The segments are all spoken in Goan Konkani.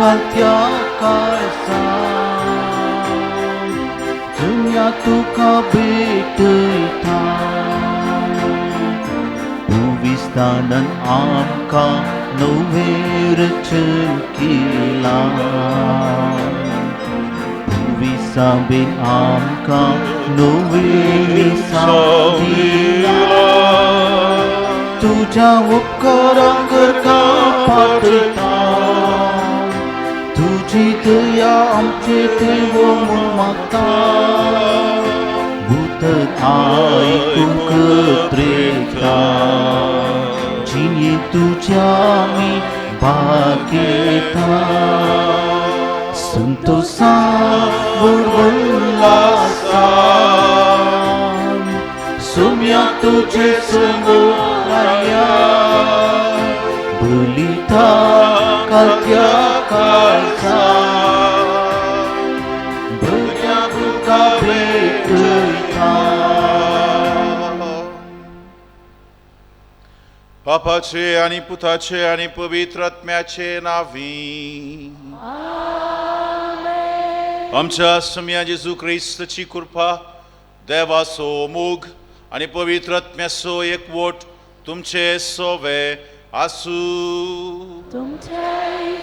कालत्या काळजा दुनिया तुका भेटयता भूविस्तानान आमकां नवें रचन केलां भूविसाबेन आमकां नवें मिसांव दिलां तुज्या उपकारांक पाठयता तुजी दया आमचे देव म्हूण मागता उतर आयकूंक त्रेता जिणे तुज्या आमी भाग घेता संतोषान उल्लासान सुम्या तुझे संगोराया बलिता कालत्या काळजा भुरग्या तुका भेटयता. बापाचे आनी पुताचे आनी पवित्र आत्म्याचे नांवी. आमच्या सुम्या जेजू क्रिस्ताची कृपा, देवाचो मोग आनी पवित्र आत्म्याचो एकवट तुमचे सोवे आसूं. तुमचे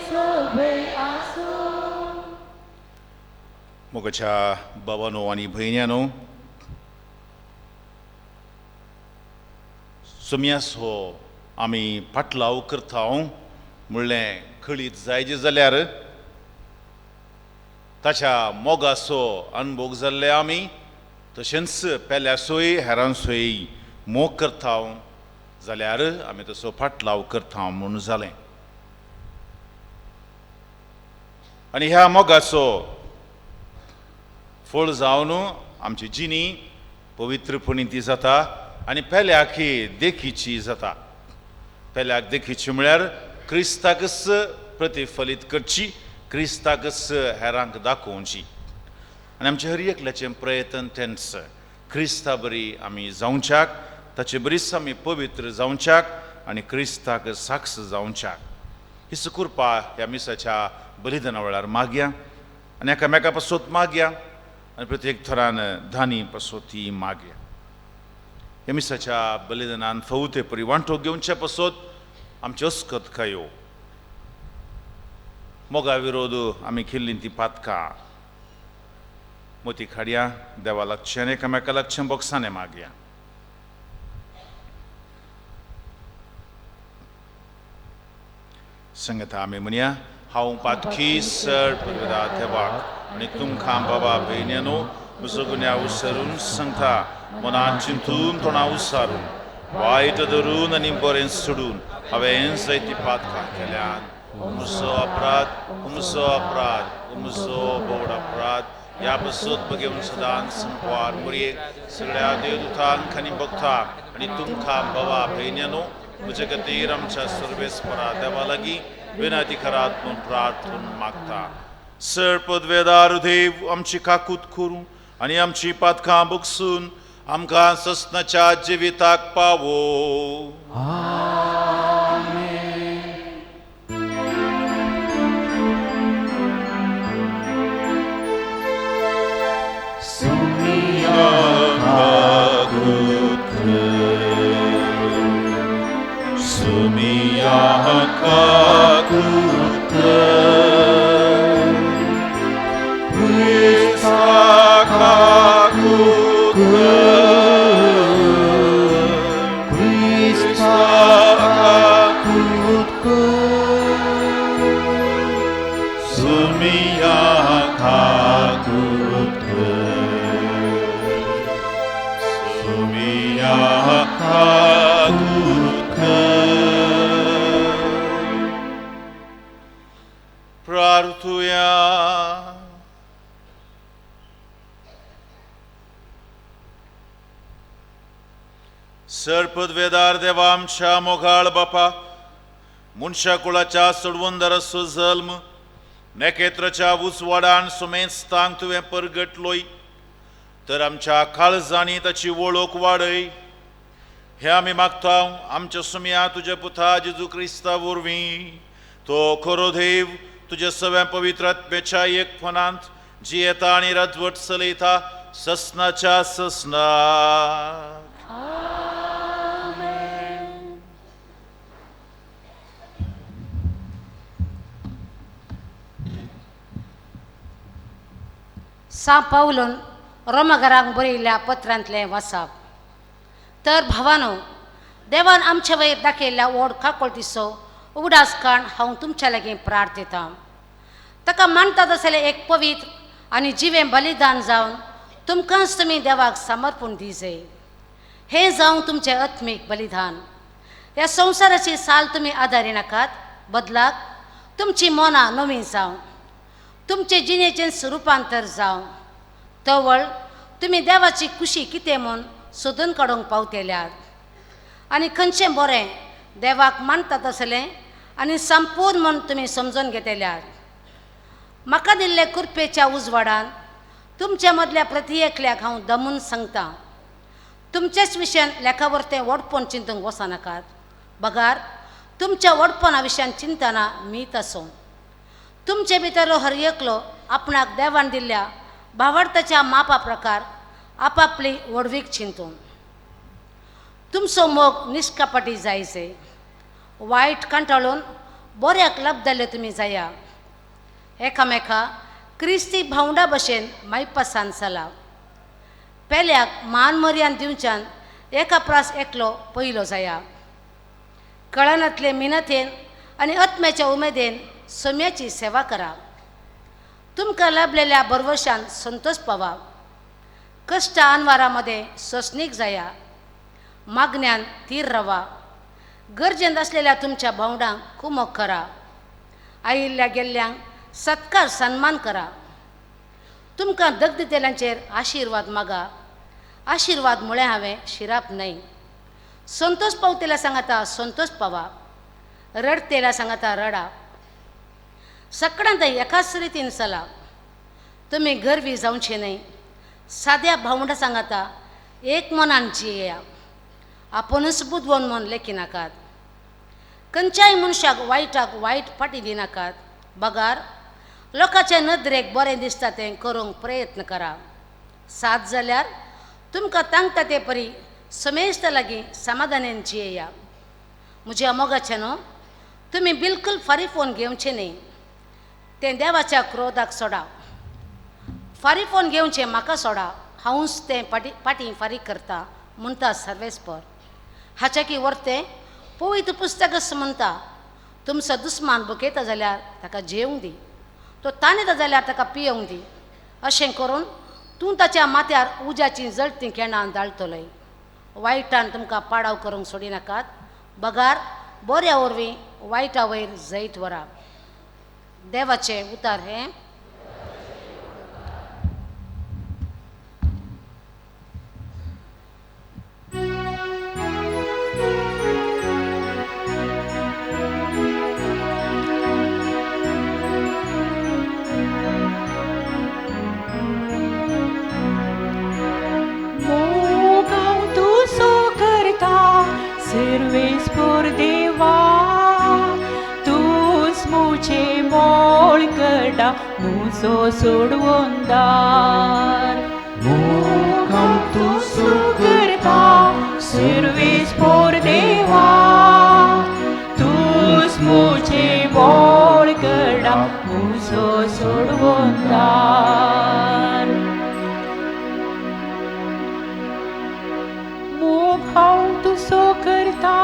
सवे आसूं. मोगाच्या बाबानो आनी भयण्यानो, सुम्याचो आमी फाटलाव करता म्हणलें कळीत जायजे जाल्यार ताच्या मोगाचो अनभोग जाल्ले आमी तशेंच पेल्यासोय हेरांसोय मोग करता जाल्यार आमी तसो फाटलाव करता म्हूण जालें. आनी ह्या मोगाचो फळ जावन आमची जिणी पवित्रपणी ती जाता आनी पेल्याक देखीची जाता. पेल्याक देखीची म्हळ्यार क्रिस्ताकच प्रतिफलीत करची, क्रिस्ताकच हेरांक दाखोवची. आनी आमचें हर एकल्याचें प्रयत्न तेंच, क्रिस्ता बरी आमी जावच्याक, ताचे बरीच आमी पवित्र जावच्याक आनी क्रिस्ताक साक्ष जावच्याक. ही कृपा ह्या मिसाच्या बलिदाना वेळार मागया आनी एकामेका पासत मागया आनी प्रत्येक थरान धानी पासत ती मागया. ह्या मिसाच्या बलिदानान फवते परी वांटो घेवचे पासत आमच्यो अस्कत खायो मोगा विरोध आमी केल्लीं ती पातकां मोती खाडया देवा लागचें आनी एकामेका लागचें बोक्सांनी मागया. संगता आमी म्हणया, हांव पातकी सर पुर्विदा देवाक आनी तुमकां बाबा भयण्यानो म्हजो गुन्यांव उसरून सांगता, मनान चिंतून तोंडा उसारून वायट धरून आनी बरें सोडून हांवें जायती पातकां केल्यात. म्हजो अपराध, म्हजो अपराध, म्हजो बोड अपराध. ह्या पासत बगेवन सदांच संपवार मुरये सगळ्या देवदूतांक आनी भक्तांक आनी तुमकां बाबा भयण्यानो म्हजे खातीर आमच्या सर्वेस्परा देवा लागीं विनंती करात म्हूण प्रार्थून मागता. सर पदवेदार देव आमची काकूत करूं आनी आमची पातकां बगसून आमकां ससनाच्या जिविताक पावो. सरपदवेदार देवा आमच्या मोगाळ बापा, मनशा कुळाच्या सोडवंदराचो जल्म नेकेत्राच्या उजवाडान सुमेस्तांक तुवें परगटलोय, तर आमच्या काळजांनी ताची वळख वाडय. हे आमी मागता आमच्या सुमया तुज्या पुता जेजू क्रिस्ता वरवीं, तो खरो देव तुज्या सव्या पवित्र आत्म्याच्या एकपणांत जियेता आनी राजवट चलयता ससनाच्या ससनाक. आमेन. सां पावलून रोमाघरांक बरयल्ल्या पत्रांतलें वाचप. तर भावानो, देवान आमचे वयर दाखयल्ल्या व्हड काकोळतीचो उगडास काण हांव तुमच्या लागीं प्रार्थयतां. ताका मानतात आसलें एक पवित्र आनी जिवें बलिदान जावन तुमकांच तुमी देवाक समर्पण दिजे. हें जावं तुमचें आत्मीक बलिदान. ह्या संवसाराची साल तुमी आदारी नाकात, बदलाक तुमची मनां नवीं जावं, तुमचे जिणेचें रुपांतर जावं. तवळ तुमी देवाची खुशी कितें म्हूण सोदून काडूंक पावतल्यात आनी खंयचें बरें देवाक मानतात आसलें आनी संपूर्ण म्हूण तुमी समजून घेतल्यात. म्हाका दिल्ले कृपेच्या उजवाडान तुमच्या मदल्या प्रती एकल्याक हांव दमून सांगता, तुमचेच विशयान लेखावरतें व्हडपण चिंतूंक वचनाकात, बगार तुमच्या व्हडपणा विशयान चिंतना मीत आसूं. तुमचे भितर हर एकलो आपणाक देवान दिल्ल्या भावार्थाच्या मापा प्रकार आपापली व्हडवीक चिंतून. तुमचो मोग निष्कपटी जायचे, वायट कंटाळून बऱ्याक लब्धले तुमी जाया. एकामेका क्रिस्ती भावंडा भशेन मायपासान चला. पेल्याक मान मर्यान दिवच्यान एका प्रास एकलो पयलो जाया. कळनांतले मिनतेन आनी आत्म्याच्या उमेदीन सोम्याची सेवा करा. तुमकां लाभलेल्या भरवशान संतोष पावा. कश्ट अनवारा मदें सोंसणीक जाया. मागण्यान थीर रावा. गरजेंत आसलेल्या तुमच्या भावंडांक कुमक करा. आयिल्ल्या गेल्ल्यांक सत्कार सन्मान करा. तुमकां दग दितल्यांचेर आशिर्वाद मागा. आशिर्वाद म्हळें हांवें शिराप न्हय. संतोष पावतेल्या सांगाता संतोष पावा, रडतेल्या सांगाता रडा. सगळ्यांत एकाच रितीन चला. तुमी गर्वी जावचे न्हय. साद्या भावंडा सांगाता एक मनान जियेया. आपुणूच बुदवंत म्हूण लेखिनाकात. खंयच्याय मनशाक वायटाक वायट फाटी दिनाकात, बगार लोकांचे नदरेक बरें दिसता तें करूंक प्रयत्न करा. सात जाल्यार तुमकां तांकता ते परी समेस्त लागीं समाधानान जियेया. म्हज्या मोगाचें न्हू, तुमी बिलकूल फारीक फोन घेवचें न्हय, तें देवाच्या क्रोधाक सोडा. फारीक फोन घेवचें म्हाका सोडा, हांवूच तें फाटी फाटीं फारीक करता म्हणटा सर्वेस्पर. हाच्या की वर्तें पवित्र पुस्तकच म्हणटा, तुमचो दुस्मान बुकयता जाल्यार ताका जेवंक दी, तो ताणेता जाल्यार ताका पियोवंक दी. अशें करून तूं ताच्या माथ्यार उज्याचीं जळतीं केणां दाळटलोय. वायटान तुमकां पाडाव करूंक सोडिनाकात, बगार बऱ्या वरवीं वायटा वयर जैत व्हरा. देवाचें उतार हें. सर्वेस पोर देवा, तूच मुझे मोळकडा मुजो सोडवंदार. मोगांव तुजो करता सर्वेस पोर देवा, तूच मुझे मोळकडा मुजो सोडवंदार. मोगांव तुजो करता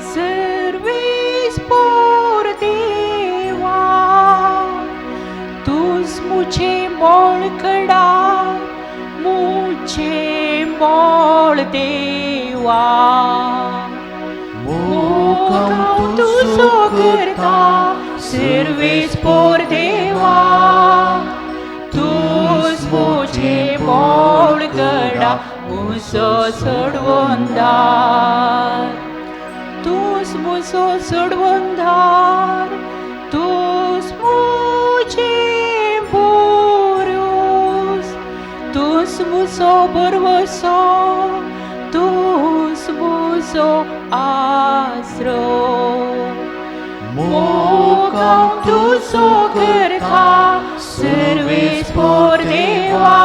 सर्वेस पोर देवा, तूच मुझे मोळकडा मुझे मोळ देवा. मोगांव तुजो करता सर्वेस पोर देवा, तूच मुझे मोळकडा मुजो सोडवंदार. तूच मुजो सोडवंदार, तूच मुझे बोरोस, तूच मुजो बरवसो, तूच मुजो आसरो. मोग हांव तुजो करता सर्वेस्पोर देवा,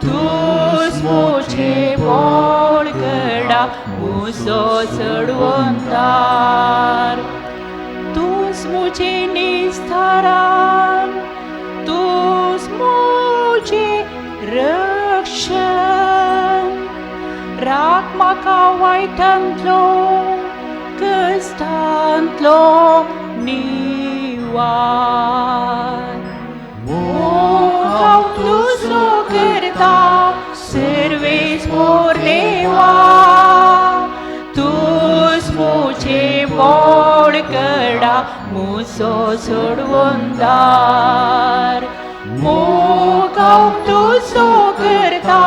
तूंच म्हजें बळगडा म्हजो चडवंतार, तूंच म्हजें निस्तारण, तूंच म्हजें रक्षण, राख म्हाका वायटांतलो कश्टांतलो निवार। मोग हांव तुजो करता सर्वेस्पोर देवा, तूंच म्हजें बळगडा म्हजो चडवंतार, मोग हांव तुजो करता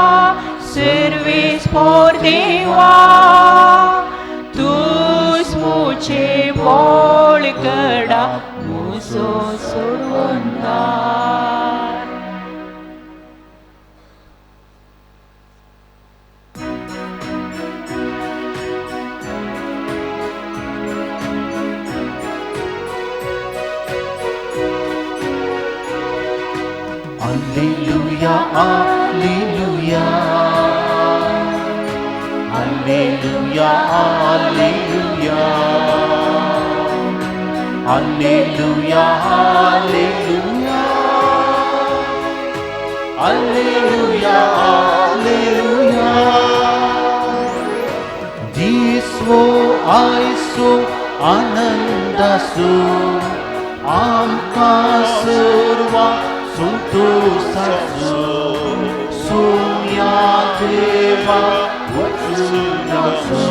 सर्वेस्पोर देवा, तूंच म्हजें बळगडा म्हजो चडवंतार। Alleluia, Alleluia, Alleluia, Alleluia, Alleluia, Alleluia, Alleluia, Alleluia. दिसवो आयसो आनंदासो आमकां सर्वां संतोषाचो, सोम्या देवा वचनाचो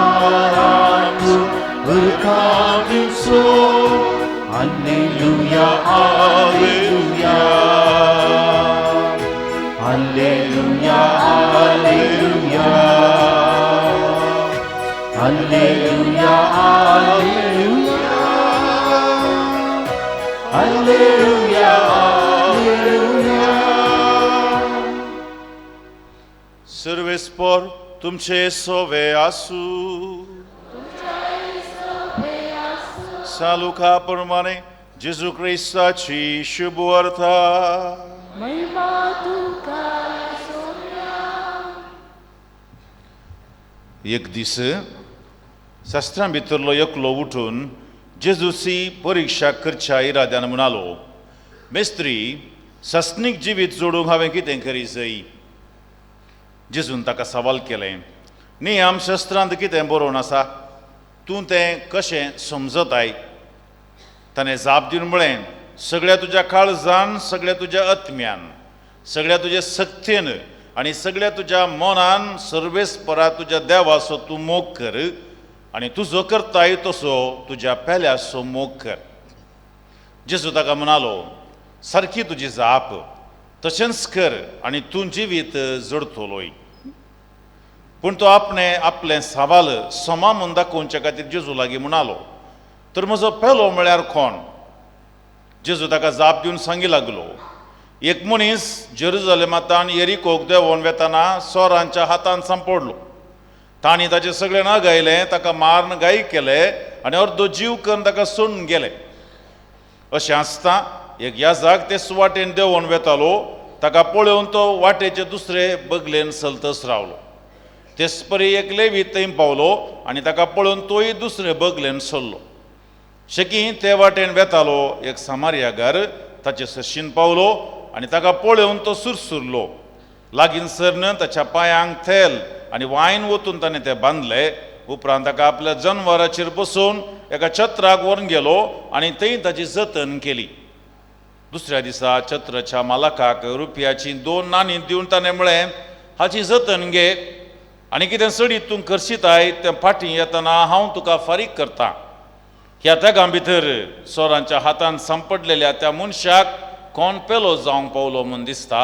उपकाराचो उरकादिचो। Alleluia, Alleluia, Alleluia, Alleluia, Alleluia, Alleluia, Alleluia, Alleluia. सर्वेस्पोर तुमचे सोवे आसू। सालुका प्रमाणे जेजू क्रिस्ताची शुभ वार्ता। महिमा तुका सोम्या। एक दीस शास्त्रां भितरलो एकलो उठून जेजूची परिक्षा करच्या इराद्यान म्हणालो, मेस्त्री, सासणीक जिवीत जोडूंक हांवें कितें करी जाय? जेजून ताका सवाल केलें, नियम शास्त्रांत कितें बरोवन आसा, तूं तें कशें समजताय? ताणें जाप दिवन म्हळें, सगळ्या तुज्या काळजान, सगळ्या तुज्या आत्म्यान, सगळ्या तुज्या शक्तीन आनी सगळ्या तुज्या मनान सर्वेस्परा तुज्या देवाचो तूं मोग कर आनी तुजो करताय तसो तुज्या पेल्याचो मोग कर। जेजू ताका म्हणालो, सारकी तुजी जाप, तशेंच कर आनी तूं जिवीत जोडतलोय। पूण तो आपणें आपलें सवाल समा म्हूण दाखोवच्या खातीर जेजू लागीं म्हणालो, तर म्हजो पेलो म्हळ्यार कोण? जेजू ताका जाप दिवन सांगी लागलो, एक मनीस जेरुजलेमांतान येरिकोक देंवोन वेतना चोरांच्या हातान सांपडलो। तांणी ताचें सगळें नागायलें, ताका मारून घाय केले आनी अर्दो जीव करून ताका सोडून गेले। अशें आसता एक याजाक ते सुवाटेन देंवोन वेतालो, ताका पळोवन तो वाटेचे दुसरे बगलेन सलतस रावलो। तेच परी एक लेवी थंय पावलो आनी ताका पळोवन तोय दुसरे बगलेन सरलो। शेकी ते वाटेन वेतालो एक सामारियागार ताचे सरशीन पावलो आनी ताका पळोवन तो सुरसुरलो। लागीं सरन ताच्या पांयांक तेल आनी वायन वतून ताणें तें बांदलें। उपरांत ताका आपल्या जनवराचेर बसोवन एका छत्राक व्हरून गेलो आनी थंय ताची जतन केली। दुसऱ्या दिसा छत्राच्या मालकाक रुपयाची 2 नाणी दिवन ताणें म्हळें, हाची जतन घे आनी कितें सडीत तूं करशीताय तें फाटीं येतना हांव तुका फारीक करता। ह्या तेगां भितर चोरांच्या हातान सांपडलेल्या त्या मनशाक कोण पेलो जावंक पावलो म्हूण दिसता?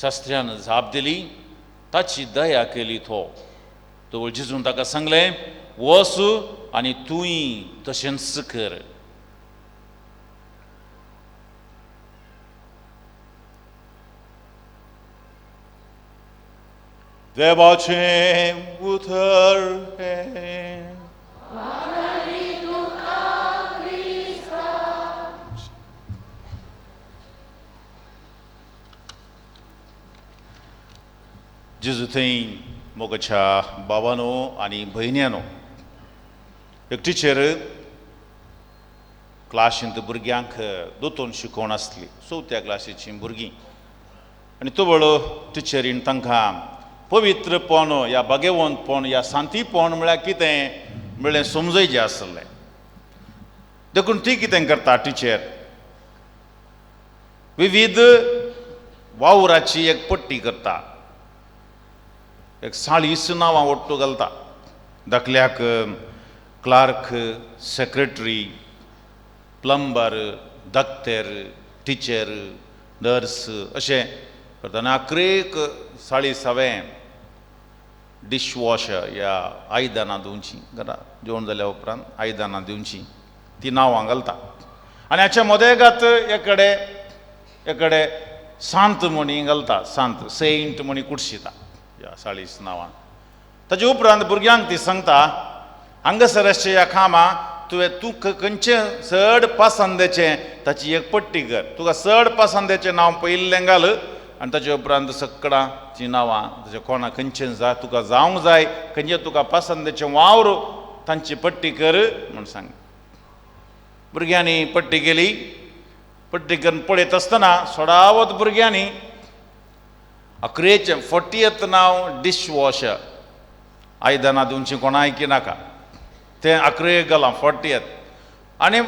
शास्त्र्यान जाप दिली, ताची दया केली तो। तो जेजून ताका सांगलें, वच आनी तूंय तशेंच कर। देवाचें उतर हें। जेजू थंय मोगाच्या बाबानो आनी भयण्यानो, एक टिचर क्लाशींत भुरग्यांक दोतोन शिकोवन आसली, चवथ्या क्लासीचीं भुरगीं. आनी तवळ टिचरीन तांकां पवित्रपण या भाग्यवंतपण या शांतीपण म्हळ्यार कितें म्हळ्ळें समजयचें आसलें. देखून ती कितें करता टिचर, विविध वावराची एक पट्टी करता, एक 40 नांवां ओट्टू घालता. धाकल्याक क्लार्क, सेक्रेटरी, प्लंबर, दाक्तेर, टिचर, नर्स अशें करता. आनी आखरेक 40वें डिशवॉशर या आयदनां धुवचीं, घरा जेवण जाल्या उपरांत आयदनां दिवचीं, ती नांवां घालता. आनी हाच्या मदेगात एकडे एकडे सांत म्हणी घालता, सांत सेंट म्हणी कुडशिता ह्या 40 नांवां. ताचे उपरांत भुरग्यांक ती सांगता, हांगासर अशें ह्या कामां तुवें तूं खंयचें चड पसंदेचें ताची एक पट्टी कर, तुका चड पसंदेचें नांव पयिल्लें घाल आनी ताचे उपरांत सकडां ती नांवां ताचे कोणा खंयचें जाय तुका जावंक जाय, खंयचें तुका पसंदेचें वावर तांची पट्टी कर म्हूण सांग. भुरग्यांनी पट्टी केली. पट्टी करून पळयत आसतना सोडावत भुरग्यांनी अकरेचें 40th नांव डिशवॉशर, आयदनां दिवचीं कोणाय की नाका, तें अकरेक घालां 40th. आनी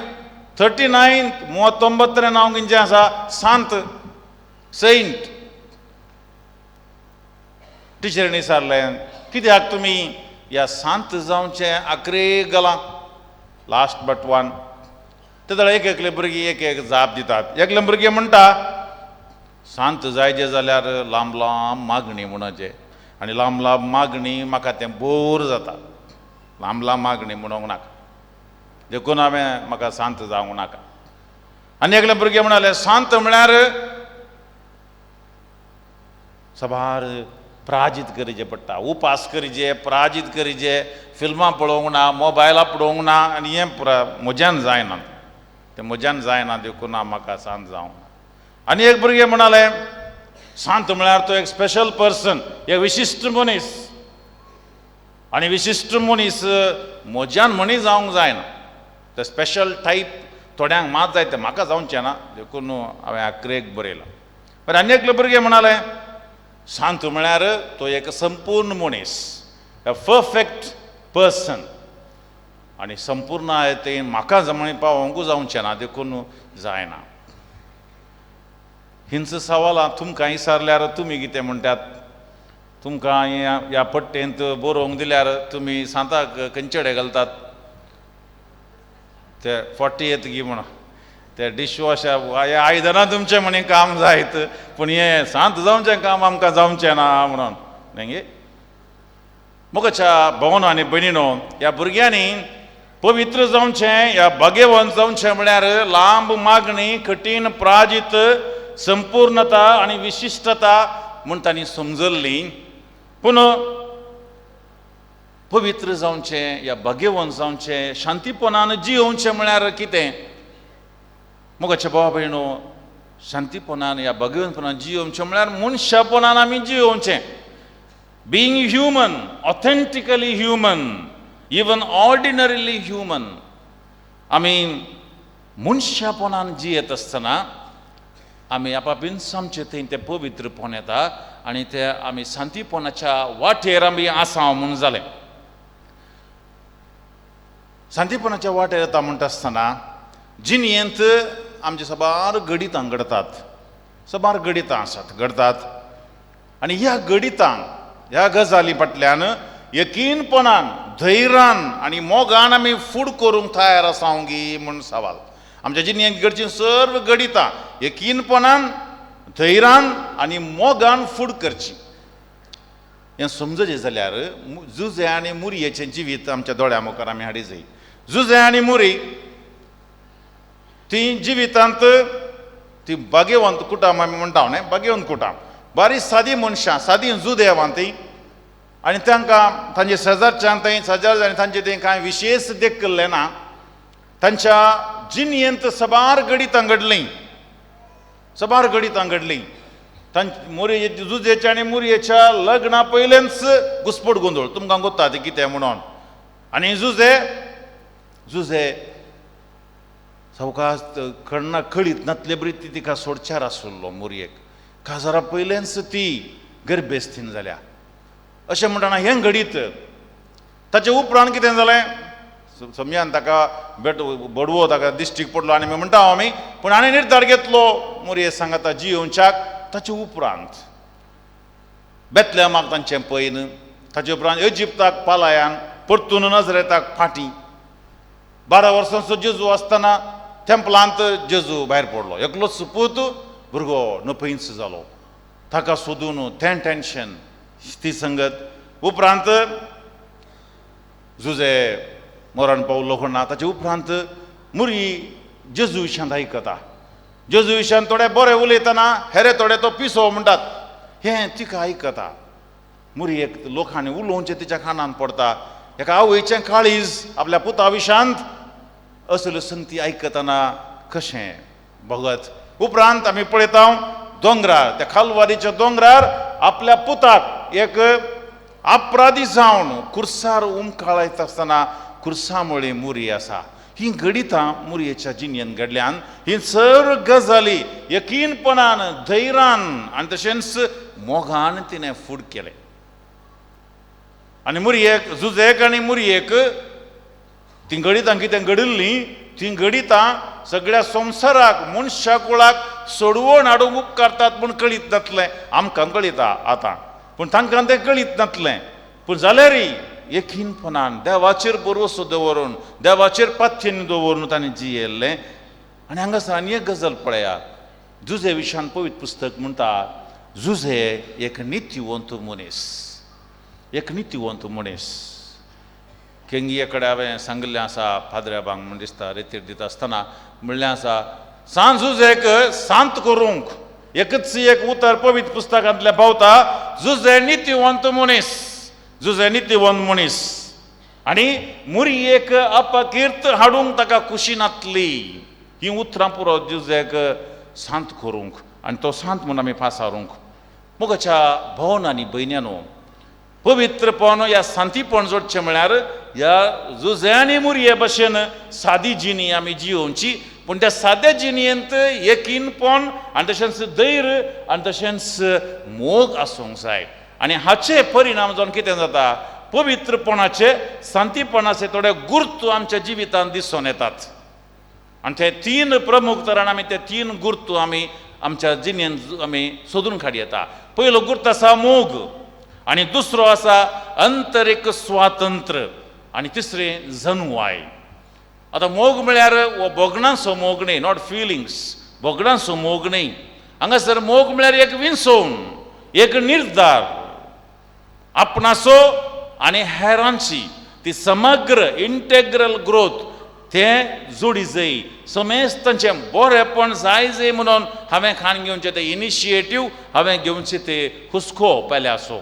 39 39 नांव खंयचें आसा, सांत, सेंट. टिचरीनी विचारलें, कित्याक तुमी ह्या सांत जावचें अकरेक घालां, लास्ट बट वन. ते एक एकले भुरगीं एक एक जाप दितात. एकले भुरगें म्हणटा, सांत जायचे जाल्यार लांब लांब मागणी म्हणचें, आनी लांब लांब मागणी म्हाका तें बोर जाता, लांब लांब मागणी म्हणूंक नाका, देखून हांवें म्हाका सांत जावंक नाका. आनी एकले भुरगें म्हणाले, सांत म्हळ्यार साबार प्राजीत करचें पडटा, उपास करचे, प्राजीत करचे, फिल्मां पळोवंक ना, मोबायलां पळोवंक ना, आनी हें म्हज्यान जायना, तें म्हज्यान जायना, देखून हांव म्हाका सांत जावंक ना. आनी एक भुरगें म्हणालें, सांत म्हळ्यार तो एक स्पेशल पर्सन, एक विशिश्ट मनीस, आनी विशिश्ट मनीस म्हज्यान मनीस जावंक जायना, ते स्पेशल टायप थोड्यांक मात जाय, तें म्हाका जावचें ना, देखून हांवें आक्रेक बरयलां. बरें, आनी एकलें भुरगें म्हणालें, सांत म्हळ्यार तो एक संपूर्ण मनीस, अ परफेक्ट पर्सन, आनी संपूर्ण तें म्हाका जमणी पावोवंकूच जावचें ना, देखून जायना. हिंच सवालां तुमकां विचारल्यार तुमी कितें म्हणटात? तुमकां ह्या पट्टेंत बरोवंक दिल्यार तुमी सांताक खंयचे कडेन घालतात? ते 40th गी म्हणून ते डिशवॉशर हे आयदनां तुमचें म्हणी काम जायत, पूण हें सांत जावचें काम आमकां जावचें ना म्हणून न्ही. मोगाच्या भोवन आनी भयणीनो, ह्या भुरग्यांनी पवित्र जावचें या भाग्यवंत जावचें म्हळ्यार लांब मागणी, कठीण प्राजीत, संपूर्णता आनी विशिश्टता म्हूण तांणी समजल्ली. पूण पवित्र जावचें या भाग्यवंत जावचें, शांतीपणान जियोवचें म्हळ्यार कितें? मोगाच्या भावा भयणो, शांतीपणान या भाग्यवंतपणान जियोवचें म्हळ्यार मनशापणान आमी जियोवचें. Being human, authentically human, even ordinarily human. आमी मनशापणान जियेत आसतना आमी आपापींच आमचे थंय तें पवित्रपण येता आनी ते आमी शांतीपणाच्या वाटेर आमी आसा म्हूण जालें. शांतीपणाच्या वाटेर येता म्हणटा आसतना जिणेंत आमचे साबार घडितां घडतात, साबार घडितां आसात घडतात, आनी ह्या घडितांक ह्या गजाली फाटल्यान यकीनपणान, धैर्यान आनी मोगान आमी फूड करूंक तयार आसा गी म्हूण सवाल. आमच्या जिणेंत घडचीं सर्व घडितां यकीनपणान, धैर्यान आनी मोगान फूड करची. हें समजचें जाल्यार जुजे आनी मुरयेचें जिवीत आमच्या दोळ्या मुखार आमी हाडी जाय. जुजे आनी मुरी ती जिवितांत ती भाग्यवंत कुटाम आमी म्हणटा न्ही, भाग्यवंत कुटाम, बारीक सादी मनशां, सादी जुदेवां ती, आनी तांकां तांचे शेजारच्यान थंय शेजार आनी तांचे थंय कांय विशेश देखलें ना. तांच्या जिणेंत साबार घडितां घडलीं, साबार घडितां घडलीं. तांचे जुजेच्या आनी मुरयेच्या लग्ना पयलेंच घुसपट गोंदळ तुमकां गोत्ता ती कितें म्हणून. आनी जुजे जुजे सवकास कण्णा कळीत नातले बरी ती तिका सोडच्यार आसलो मुरयेक. काजारा पयलेंच ती गर्भेस्थीन जाल्या अशें म्हणटना हें घडीत. ताचे उपरांत कितें जालें, समयान ताका बेट बडवो ताका दिश्टीक पडलो आनी म्हणटा हांव आमी, पूण आनी निर्धार घेतलो मुरये सांगाता जियोवच्याक. ताचे उपरांत बेतलेमाक तांचें पयन, ताचे उपरांत इजिप्ताक पालायान, परतून नजरेताक फाटीं. 12 वर्सांचो जेजू आसतना टेंपलांत जेजू भायर पडलो, एकलोच पूत भुरगो नपयंच जालो. ताका सोदून तें टेंशन ती संगत. उपरांत जुजे मरण पावलो कोणा. ताचे उपरांत मुरी जेजू विशांत आयकता. जेजू विशांत थोडे बरे उलयतना हेरे थोडे तो पिसो म्हणटात, हें तिका आयकता. मुरी एक लोकांनी उलोवचें तिच्या कानान पडटा. एका आवयचें काळीज आपल्या पुता विशांत असल्यो संगती आयकतना कशें भगत. उपरांत आमी पळयता दोंगरार, त्या खालवारीच्या दोंगरार आपल्या पुताक एक अपराधी जावन कुर्सार उमकाळयता आसतना कुर्सा मुळे मुरी आसा. ही घडितां मुरयेच्या जिणेन घडल्यान. ही चड गजाली यकीनपणान, धैर्यान आनी तशेंच मोगान तिणें फूड केलें. आनी मुरयेक जुजेक आनी मुरयेक तीं घडितां कितें घडिल्लीं तीं घडितां सगळ्या संवसाराक मनशा कुळाक सोडवण हाडूंक उपकारतात म्हूण कळीत नातलें. आमकां कळिता आतां, पूण तांकां तें कळीत नातलें. पूण जाल्यारय यकीनपणान देवाचेर भरवसो दवरून, देवाचेर पाथ्यन दवरून ताणें जियेल्लें. आनी हांगासर आनी एक गजाल पळया, जुजे विशान पवित्र पुस्तक म्हणटा जुजे एक नितीवंत मनीस, एक नितीवंत मनीस. केंगिये कडेन हांवें सांगिल्लें आसा, पाद्र्याबांक म्हूण दिसता रेतीर दिता आसतना म्हणलें आसा, सांत जुजेक सांत करूंक एकच एक उतर पवित्र पुस्तकांतलें पावता, जुजे नितीवंत मनीस, जुजे नितीवंत मनीस. आनी मुरयेक अपकीर्त हाडूंक ताका खुशी नातली. ही उतरां पुरो जुजेक सांत करूंक आनी तो सांत म्हूण आमी पासारूंक. मोगाच्या भवन आनी भयण्यानो, पवित्रपण या सांतीपण जोडचें म्हळ्यार ह्या जुजे आनी मुरये भशेन सादी जिणी आमी जियोवची, पूण त्या साद्या जिणयेंत यकीनपण आनी तशेंच धैर्य आनी तशेंच मोग आसूंक जाय. आनी हाचे परिणाम जावन कितें जाता, पवित्रपणाचे सांतीपणाचे थोडे गुर्तू आमच्या जिवितांत दिसून येतात. आनी ते तीन प्रमुख तरान आमी ते तीन गुर्तू आमी आमच्या जिणेंत आमी सोदून काडूं येता. पयलो गुर्त आसा मोग, आनी दुसरो आसा अंतरीक स्वातंत्र्य, आनी तिसरें जनवाय. आतां मोग म्हळ्यार हो भोगणांचो मोग न्ही, not feelings, भोगणांचो मोग न्ही. हांगासर मोग म्हळ्यार एक विंचोवन, एक निर्धार आपणाचो आनी हेरांची ती समग्र इंटेग्रल ग्रोथ तें जोडी जाय. समेस्त तांचें बरेंपण जाय जाय म्हणून हांवें खाण घेवचें तें इनिशिएटीव, हांवें घेवचें तें हुस्को पेल्याचो.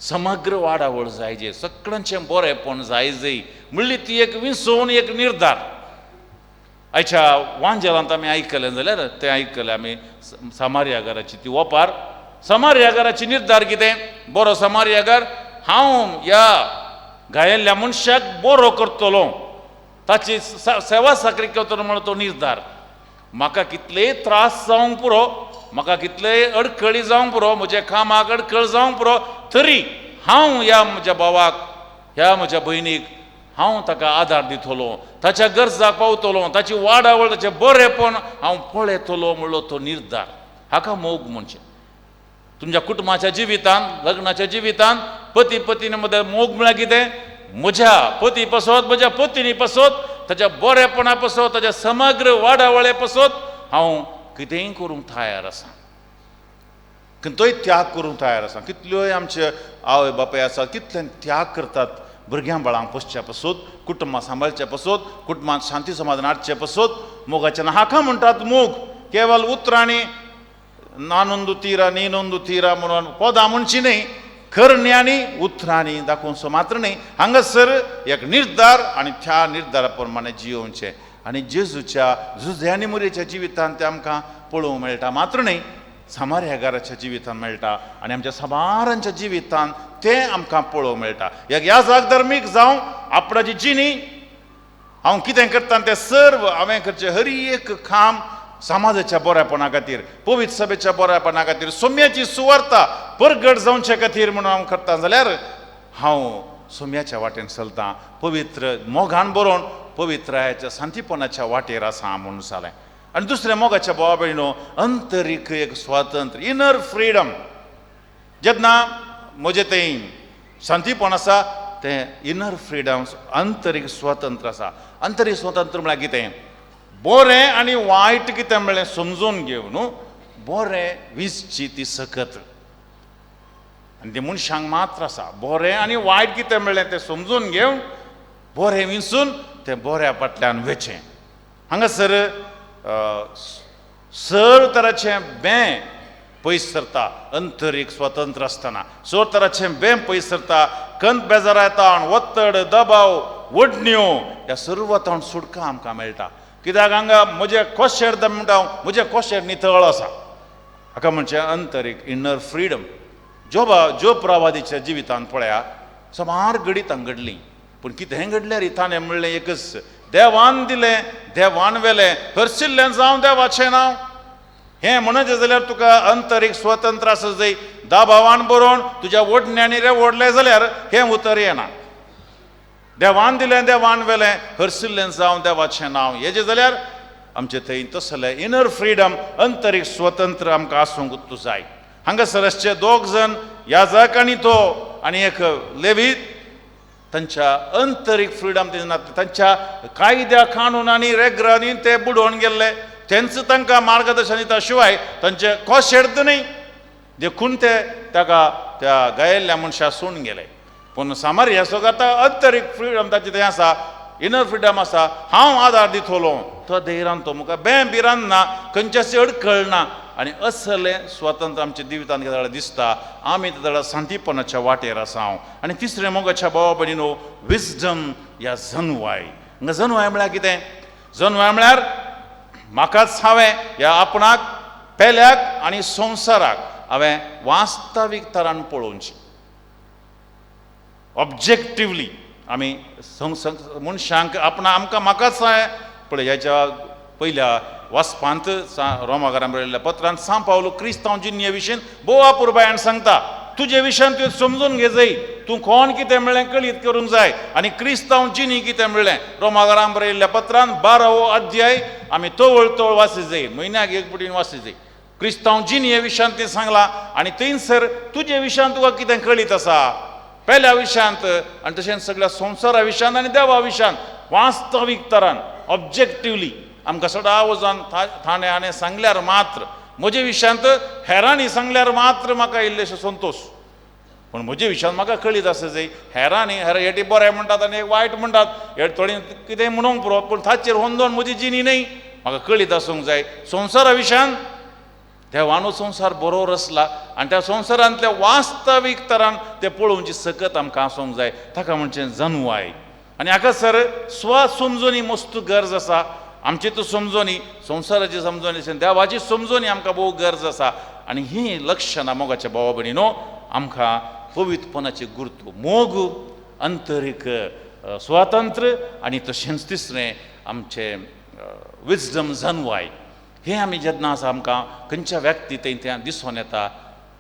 समग्र वाडावळ जाय जे, सगळ्यांचें बरेंपण जाय जाय म्हणली ती एक विंचोवन, एक निर्धार. आयच्या वांजेलांत आमी आयकलें जाल्यार तें आयकलें आमी समार्यागाराची ती ओपार. समार्यागाराची निर्धार कितें, बरो समार्यागार, हांव ह्या घायल्ल्या मनशाक बरो करतलो, ताची सेवा साकरी करतलो म्हणून तो निर्धार. म्हाका कितलेय त्रास जावंक पुरो, म्हाका कितलेय अडखळी जावंक पुरो, म्हज्या कामाक अडखळ जावंक पुरो, तरी हांव ह्या म्हज्या भावाक, ह्या म्हज्या भयणीक हांव ताका आदार दितलो, ताच्या गरजाक पावतलो, ताची वाडावळ, ताचें बरेंपण हांव पळयतलो म्हणलो तो निर्धार. हाका मोग म्हणचें. तुमच्या कुटुंबाच्या जिवितांत, लग्नाच्या जिवितांत पती पत्नी मदें मोग म्हळ्यार कितें, म्हज्या पती पासत, म्हज्या पत्नी पासत, ताच्या बरेपणा पासत, ताच्या समग्र वाडावळे पासत हांव कितेंय करूंक तयार आसा, कितलोय त्याग करूंक तयार आसा. कितल्योय आमचे आवय बापाय आसात, कितले त्याग करतात भुरग्यां बाळांक पोसच्या पासत, कुटुंबां सांबाळच्या पासत, कुटुंबांत शांती समाधान हाडचे पासत. मोगाच्या हाका म्हणटात मोग. केवल उतरांनी नानोंदू तिरा नीनोंदू तिरा म्हणून पदां म्हणची न्ही, करण्यांनी उतरांनी दाखोवचो मात्र न्ही. हांगासर एक निर्धार आनी त्या निर्धारा प्रमाणे जियोवचें. आनी जेजूच्या जुजे आनी मुरयेच्या जिवितांत तें आमकां पळोवंक मेळटा मात्र न्ही, सामार्यागाराच्या जिवितान मेळटा आनी आमच्या साबारांच्या जिवितान तें आमकां पळोवंक मेळटा. एक याजक धर्मीक जावं आपणाची जिणी हांव कितें करता तें सर्व हांवें करचें हर एक काम समाजाच्या बऱ्यापणा खातीर, पवित्र सभेच्या बऱ्यापणा खातीर, सोम्याची सुवार्ता परगट जावचे खातीर म्हणून हांव करता जाल्यार हांव सोम्याच्या वाटेन चलतां, पवित्र मोगान बरोवन पवित्रायाच्या शांतीपणाच्या वाटेर आसा म्हणून जालें. आनी दुसरें मोगाच्या भावा भयणो अंतरीक एक स्वातंत्र्य, इनर फ्रिडम. जेन्ना म्हजें थंय शांतीपण आसा तें इनर फ्रिडम, आंतरीक स्वातंत्र्य आसा. आंतरीक स्वातंत्र्य म्हळ्यार कितें? बरें आनी वायट कितें म्हळ्ळें समजून घेवन न्हू बरें विंचची ती सकत आनी ती मनशांक मात्र आसा. बरें आनी वायट कितें म्हळ्ळें तें समजून घेवन बरें विंचून तें बऱ्या फाटल्यान वेचें. हांगासर सर तराचें बें पयस सरता, अंतरीक स्वतंत्र आसतना सर तराचें बें पयस सरता, कंत बेजारा येता, ಒತ್ತಡ दबाव वडण्यो ह्या सर्व ताण सुटका आमकां मेळटा. कित्याक हांगा म्हजें कोशेर म्हणटा हांव, म्हजें कोशेर नितळ आसा. हाका म्हणचें अंतरीक इनर फ्रिडम. जोब प्रवादीच्या जिवितान पळया सुमार घडितां घडलीं, पूण कितें घडल्यार ताणें म्हणलें एकच, देवान दिलें देवान व्हेलें, हरशिल्लें जावं देवाचें नांव. हें म्हणचें जाल्यार तुका अंतरीक स्वतंत्र आसा जाय. दबावान बरोवन तुज्या ओडण्यांनी रे ओडलें जाल्यार हें उतर येना. देवान दिलें देवान व्हेलें, हरशिल्लें जावं देवाचें नांव, हेजें जाल्यार आमचे थंय तसलें इनर फ्रिडम, अंतरीक स्वतंत्र आमकां आसूंक जाय. हांगासर आसचे दोग जण, याजक आनी तो आनी एक लेवीत, तांच्या अंतरीक फ्रिडम तांच्या कायद्या कानूनांनी रेग्रांनी ते बुडोवन गेल्ले. तेंच तांकां मार्गदर्शन दिता शिवाय तांचे कोशेर्द न्हय, देखून ते ताका त्या गायिल्ल्या मनशा सोडून गेले. पूण सामार्याचो आतां अंतरीक फ्रिडम ताचें तें आसा, इनर फ्रिडम आसा. हांव आदार दितलो, तो धैर्यान तो मुखार बें भिरांत ना, खंयच्याच अडखळ ना. आनी असलें स्वातंत्र्य आमच्या जिवितांत जाल्यार दिसता आमी जाल्यार शांतीपणाच्या वाटेर आसा हांव. आनी तिसरें मोगाच्या भावा भयणीनो विजडम ह्या जनवाय. हांगा जनवाय म्हळ्यार कितें? जनवाय म्हळ्यार म्हाकाच हांवें ह्या आपणाक, पेल्याक आनी संवसाराक हांवें वास्तवीक तरान पळोवची, ऑब्जेक्टिवली. आमी मनशांक आपणा आमकां म्हाकाच हांवें पळय ह्याच्या पयल्या वाचपांत रोमाकारान बरयल्ल्या पत्रांत सांव पावलो क्रिस्तांव जिन्ये विशीं भोव अपुरबायान सांगता, तुजे विशयान तुवें समजून घे जाय, तूं कोण कितें म्हणलें कळीत करूंक जाय. आनी क्रिस्तांव जिनी कितें म्हणलें रोमाकारान बरयल्ल्या पत्रांत 12वो अध्याय आमी तवळ तवळ वाची जाय, म्हयन्याक एक पटीन वाची जाय. क्रिस्तांव जिनी विशयांत तें सांगलां आनी थंयसर तुजे विशयांत तुका कितें कळीत आसा, पेल्या विशयांत आनी तशेंच सगळ्या संवसारा विशयांत आनी देवा विशयांत वास्तवीक तरान ऑब्जेक्टिवली आमकां सदां वचून थाणे हाणें सांगल्यार मात्र, म्हजे विशयांत हेरांनी सांगल्यार मात्र म्हाका इल्लेशे संतोश, पूण म्हजे विशयांत म्हाका कळीत आसा जाय. हेरांनी हेर हेटी बरें म्हणटात आनी एक वायट म्हणटात, हे थोडी कितें म्हणूंक पुरो, पूण ताचेर होंदोन म्हजी जिणी न्हय, म्हाका कळीत आसूंक जाय. संवसारा विशयांत देवानो संवसार बरो रचला आनी त्या संवसारांतल्या वास्तवीक तरान तें पळोवची सकत आमकां आसूंक जाय. ताका म्हणचें जनवाय. आनी हाका सर स्व समजणी मस्त गरज आसा. आमची तो समजणी, संवसाराची समजणी, देवाची समजणी आमकां भोव गरज आसा. आनी ही लक्षणां मोगाच्या भावा भयणीनो आमकां पवित्रपणाचे गुर्तू, मोग, अंतरीक स्वातंत्र्य आनी तशेंच तिसरें आमचें विजडम, जनवाय. हें आमी जेन्ना आसा आमकां खंयच्या व्यक्ती थंय तें दिसून येता,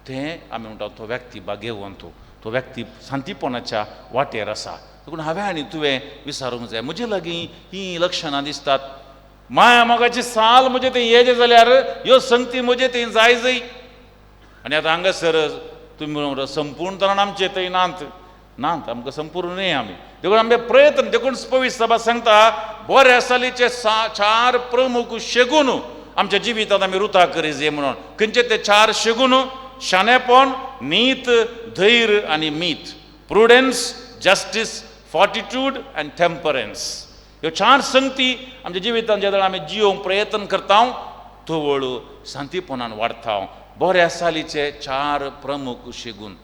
तें आमी म्हणटा तो व्यक्ती भाग्यवंत, तो व्यक्ती शांतीपणाच्या वाटेर आसा. देखून हांवें आनी तुवें विचारूंक जाय, म्हजे लागीं हीं लक्षणां दिसतात. माया मोगाची साल म्हजे थंय येयलें जाल्यार ह्यो संगती म्हजे थंय जाय जाय. आनी आतां हांगासर तुमी संपूर्ण तरान आमचे थंय नात नात, आमकां संपूर्ण न्हय आमी. देखून आमचे प्रयत्न, देखून पवित्र सभा सांगता बऱ्या सालीचे 4 प्रमुख शेगून आमच्या जिवितांत आमी रुता करी जाय म्हणून. खंयचे ते 4 शेगून? शाणेपण, नीत, धैर्य आनी मीत. Prudence, justice, fortitude and temperance. ह्यो 4 संगती आमच्या जिवितांत जेन्ना आमी जियोवंक प्रयत्न करता तवळ शांतीपणान वाडटा. बऱ्या सालीचे 4 प्रमुख शेगून.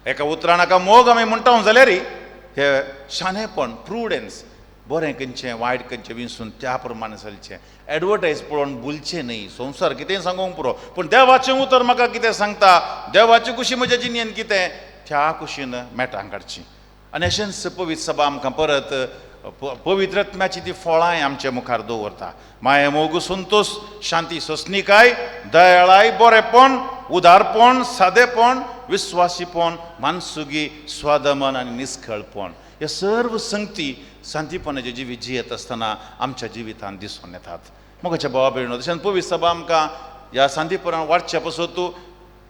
एका उतरान हाका मोग आमी म्हणटा जाल्यार हे शाणेपण, प्रुडन्स, बरें खंयचें वायट खंयचें विंचून त्या प्रमाणे चलचें. एडवर्टायज पळोवन भुलचें न्ही. संवसार कितेंय सांगूंक पुरो, पूण देवाचें उतर म्हाका कितें सांगता, देवाचे कुशी म्हज्या जिणेन कितें, त्या कुशीन मेटां काडचीं. आनी अशेंच पवित्र सभा आमकां परत पवित्र आत्म्याची ती फळांय आमच्या मुखार दवरता. माया, मोग, संतोश, शांती, सोंसणीकाय, दयाळाय, बरेपण, उदारपण, सादेपण, विस्वासीपण, मानसुगी, स्वादमन आनी निस्कळपण, हे सर्व संगती शांतीपणाचे जिवीत जियेत आसतना आमच्या जिवितांत दिसून येतात. मोगाच्या भावा भयणो, तशेंच पवित्र सभा आमकां ह्या शांतीपणान वाडच्या पासत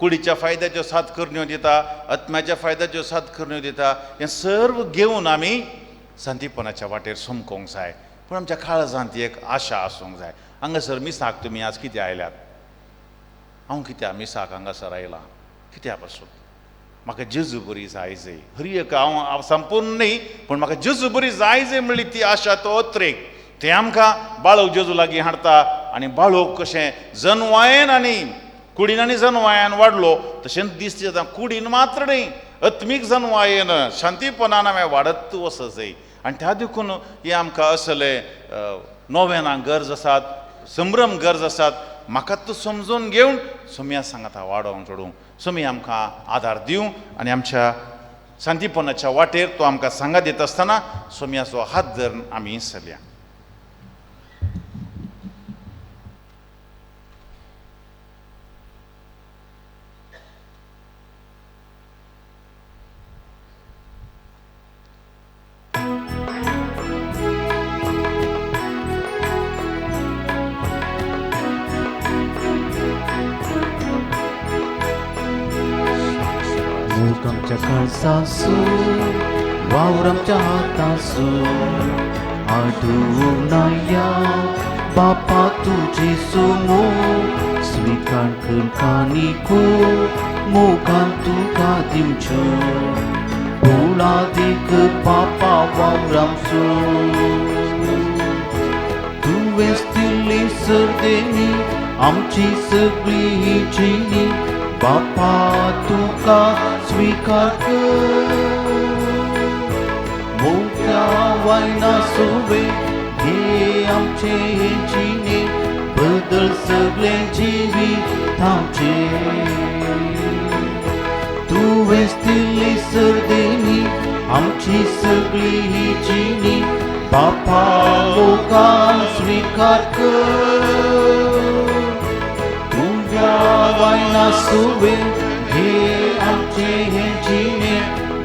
कुडीच्या फायद्याच्यो साथ करण्यो दिता, आत्म्याच्या फायद्याच्यो साथ करण्यो दिता. हें सर्व घेवन आमी शांतीपणाच्या वाटेर समकोंक जाय. पूण आमच्या काळजांत एक आशा आसूंक जाय. हांगासर मिसाक तुमी आज कित्याक आयल्यात? हांव कित्याक मिसाक हांगासर आयलां? कित्या पासून? म्हाका जेजू बरी जाय जाय. हरी एक हांव संपूर्ण न्ही, पूण म्हाका जेजू बरी जाय जाय म्हणली ती आशा, तो अत्रेक तें आमकां बाळक जेजू लागीं हाडटा. आनी बाळक कशें जनवायन आनी कुडीन आनी जनवायान वाडलो, तशेंच दिसता आतां कुडीन मात्र न्ही, आत्मीक जनवायेन शांतीपणान हांवें वाडत वचत जाय. आनी त्या देखून हें आमकां असले नोवेनां गरज आसात, संभ्रम गरज आसात. म्हाका तूं समजून घेवन सोमया सांगाता वाडोवंक चडूंक, सोमी आमकां आदार दिवं आनी आमच्या शांतीपणाच्या वाटेर तो आमकां सांगात दिता आसतना सोमयाचो हात धरून आमी चलया. आमच्या काळजासू वावर आमच्या हातासू आडूनाया बापा तुजी सुमो स्वीकार करकानिकू मोगान तुका दिवच्यो पुळादीक बापा वावरामसू तुवेंच दिल्ली सर्देनी आमची सगळी जिणी बापा तुका स्वीकार कर. मोठ्या वायना सुवे घे आमचे जिणे बदल सगळे जिवीत आमचे. तुवेंच दिल्ली सर्देनी आमची सगळी जिणी बापा लोकान स्वीकार कर. तुझ्या वायना सुवे घे आमचे हे जिणे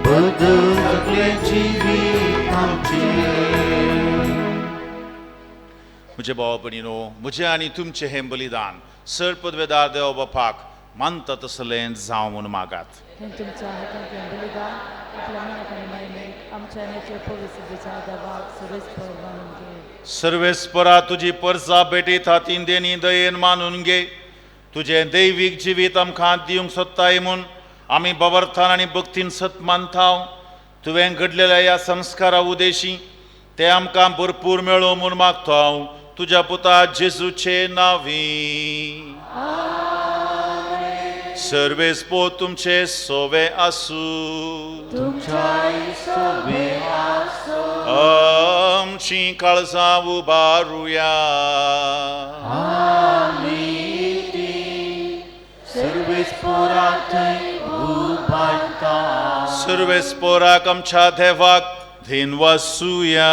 बदल सगळे जिवीत आमचे. म्हजे भाव भयणीनो, म्हजें आनी तुमचें हें बलिदान सर पदवेदार देव बापाक मानता तसलें जावं म्हूण मागात. तुमच्या हातांतलें बलिदान आपल्या मनाक आनी मायनेक आमच्या आनी पवित्र देवाक सर्वेस्पर मानून घे. सर्वेस्परा तुजी परसा भेटीत हातीन देनी दयेन मानून घे. तुजें दैवीक जिवीत आमकां दिवंक सोदताय म्हूण आमी बवर्थान आनी भक्तीन सत मानता. तुवें घडलेल्या ह्या संस्कारा उदेशी ते आमकां भरपूर मेळो म्हूण मागता हांव तुज्या पुता जेजूचे नांवी. सर्वेस्पो तुमचे सोवे आसूं. आमची काळजां उबारुया. सर्वेस्पोराक आमच्या देवाक धीन वासुया.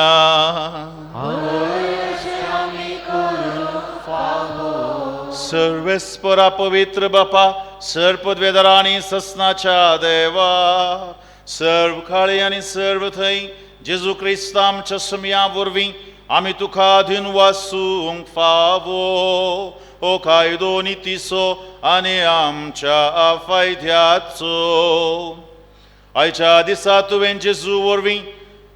सर्वेस्परा पवित्र बापा, सर्पद्वेदरा आनी ससनाच्या देवा, सर्व काळी आनी सर्व थंय जेजू क्रिस्त आमच्या सुमया वरवीं आमी तुका अधीन वासूंक फावो. ओ कायदो नितीचो आनी आमच्या फायद्याचो. आयच्या दिसा तुवें जेजू वरवीं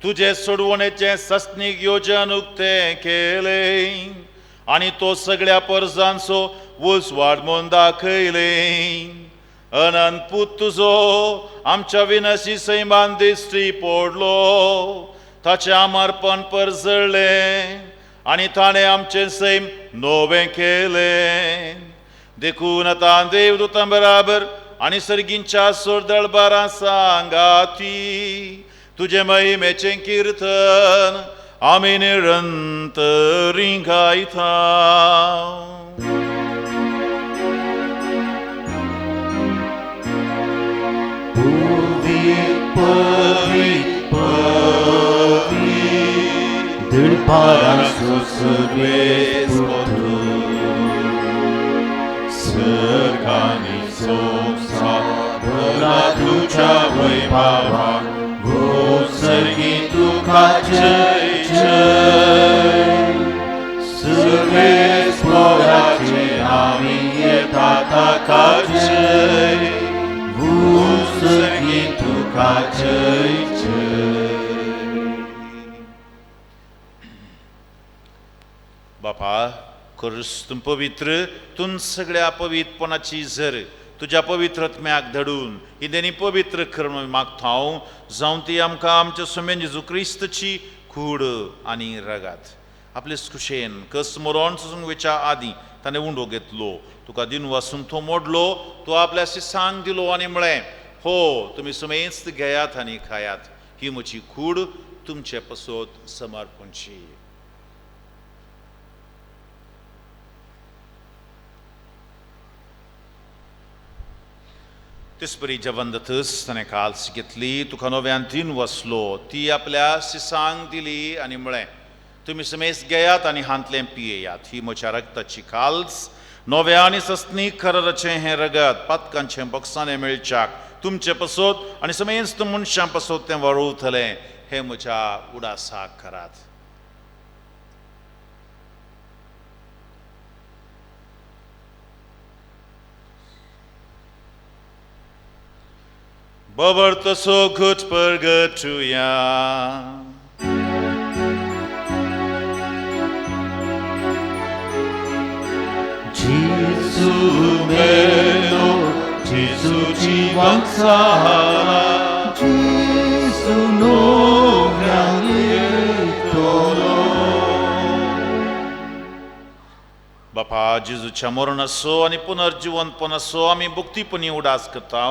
तुजे सोडवणेचें सस्नीक योजन उक्तें केलें आनी तो सगळ्या परजांचो उजवाड म्हूण दाखयलें. अनंत पूत तुजो आमच्या विनशी सैमान दिश्टी पडलो, ताचें अमर्पण परजळ्ळें आनी ताणें आमचें सैम नवें केलें. देखून आतां देवदूतां बराबर आनी सर्गींच्या सोरदळबारां सांगाती तुजें महिमेचें किर्तन आमी निरंतरी गायता. पवित पवित दिळपारांचो सर्वेस्पोतू सर्गांनी संवसार भरला तुज्या वैभवान सर्गी तुका जय जय सर्वेस्पोराचे आमी येता ताका जय सर्गी तुका जय जय. बापा खरंच तूं पवित्र, तूं सगळ्या पवित्रपणाची झर तुज्या पवित्र आत्म्याक धाडून ही देणी पवित्र कर म्हणून मागता हांव, जावन ती आमकां आमच्या सोम्यान जेजू क्रिस्तची कूड आनी रगात आपले खुशेन कस मरोण सोसूंक वयच्या आदीं ताणें उंडो घेतलो, तुका दिनू वासून तो मोडलो, तो आपल्या शिसांक दिलो आनी म्हळें, हो तुमी समेस्त घेयात आनी खायात, ही म्हजी कूड तुमचे पसत समर्पणची. तेचपरी जेवण जातच ताणें काल्स घेतली, तुका नव्यान दिन वसलो, ती आपल्या शिसांक दिली आनी म्हळें, तुमी समेस्त घेयात आनी हांतलें पियेयात, ही म्हज्या रगताची काल्स, नव्या आनी सस्नी कराराचें हें रगत पातकांचें बक्षाणें मेळच्याक तुमचे पसत आनी समेस्त मनशां पसत तें वळवतलें, हें म्हज्या उडासाक करात. Babar तसो घट परगटुया. जेजू मेलो, जेजू जिवन जाला, जेजू नव्यान येतलो. बापा जेजूच्या मरणाचो आनी पुनर्जिवनपणाचो आमी भक्तीपणी उडास करता,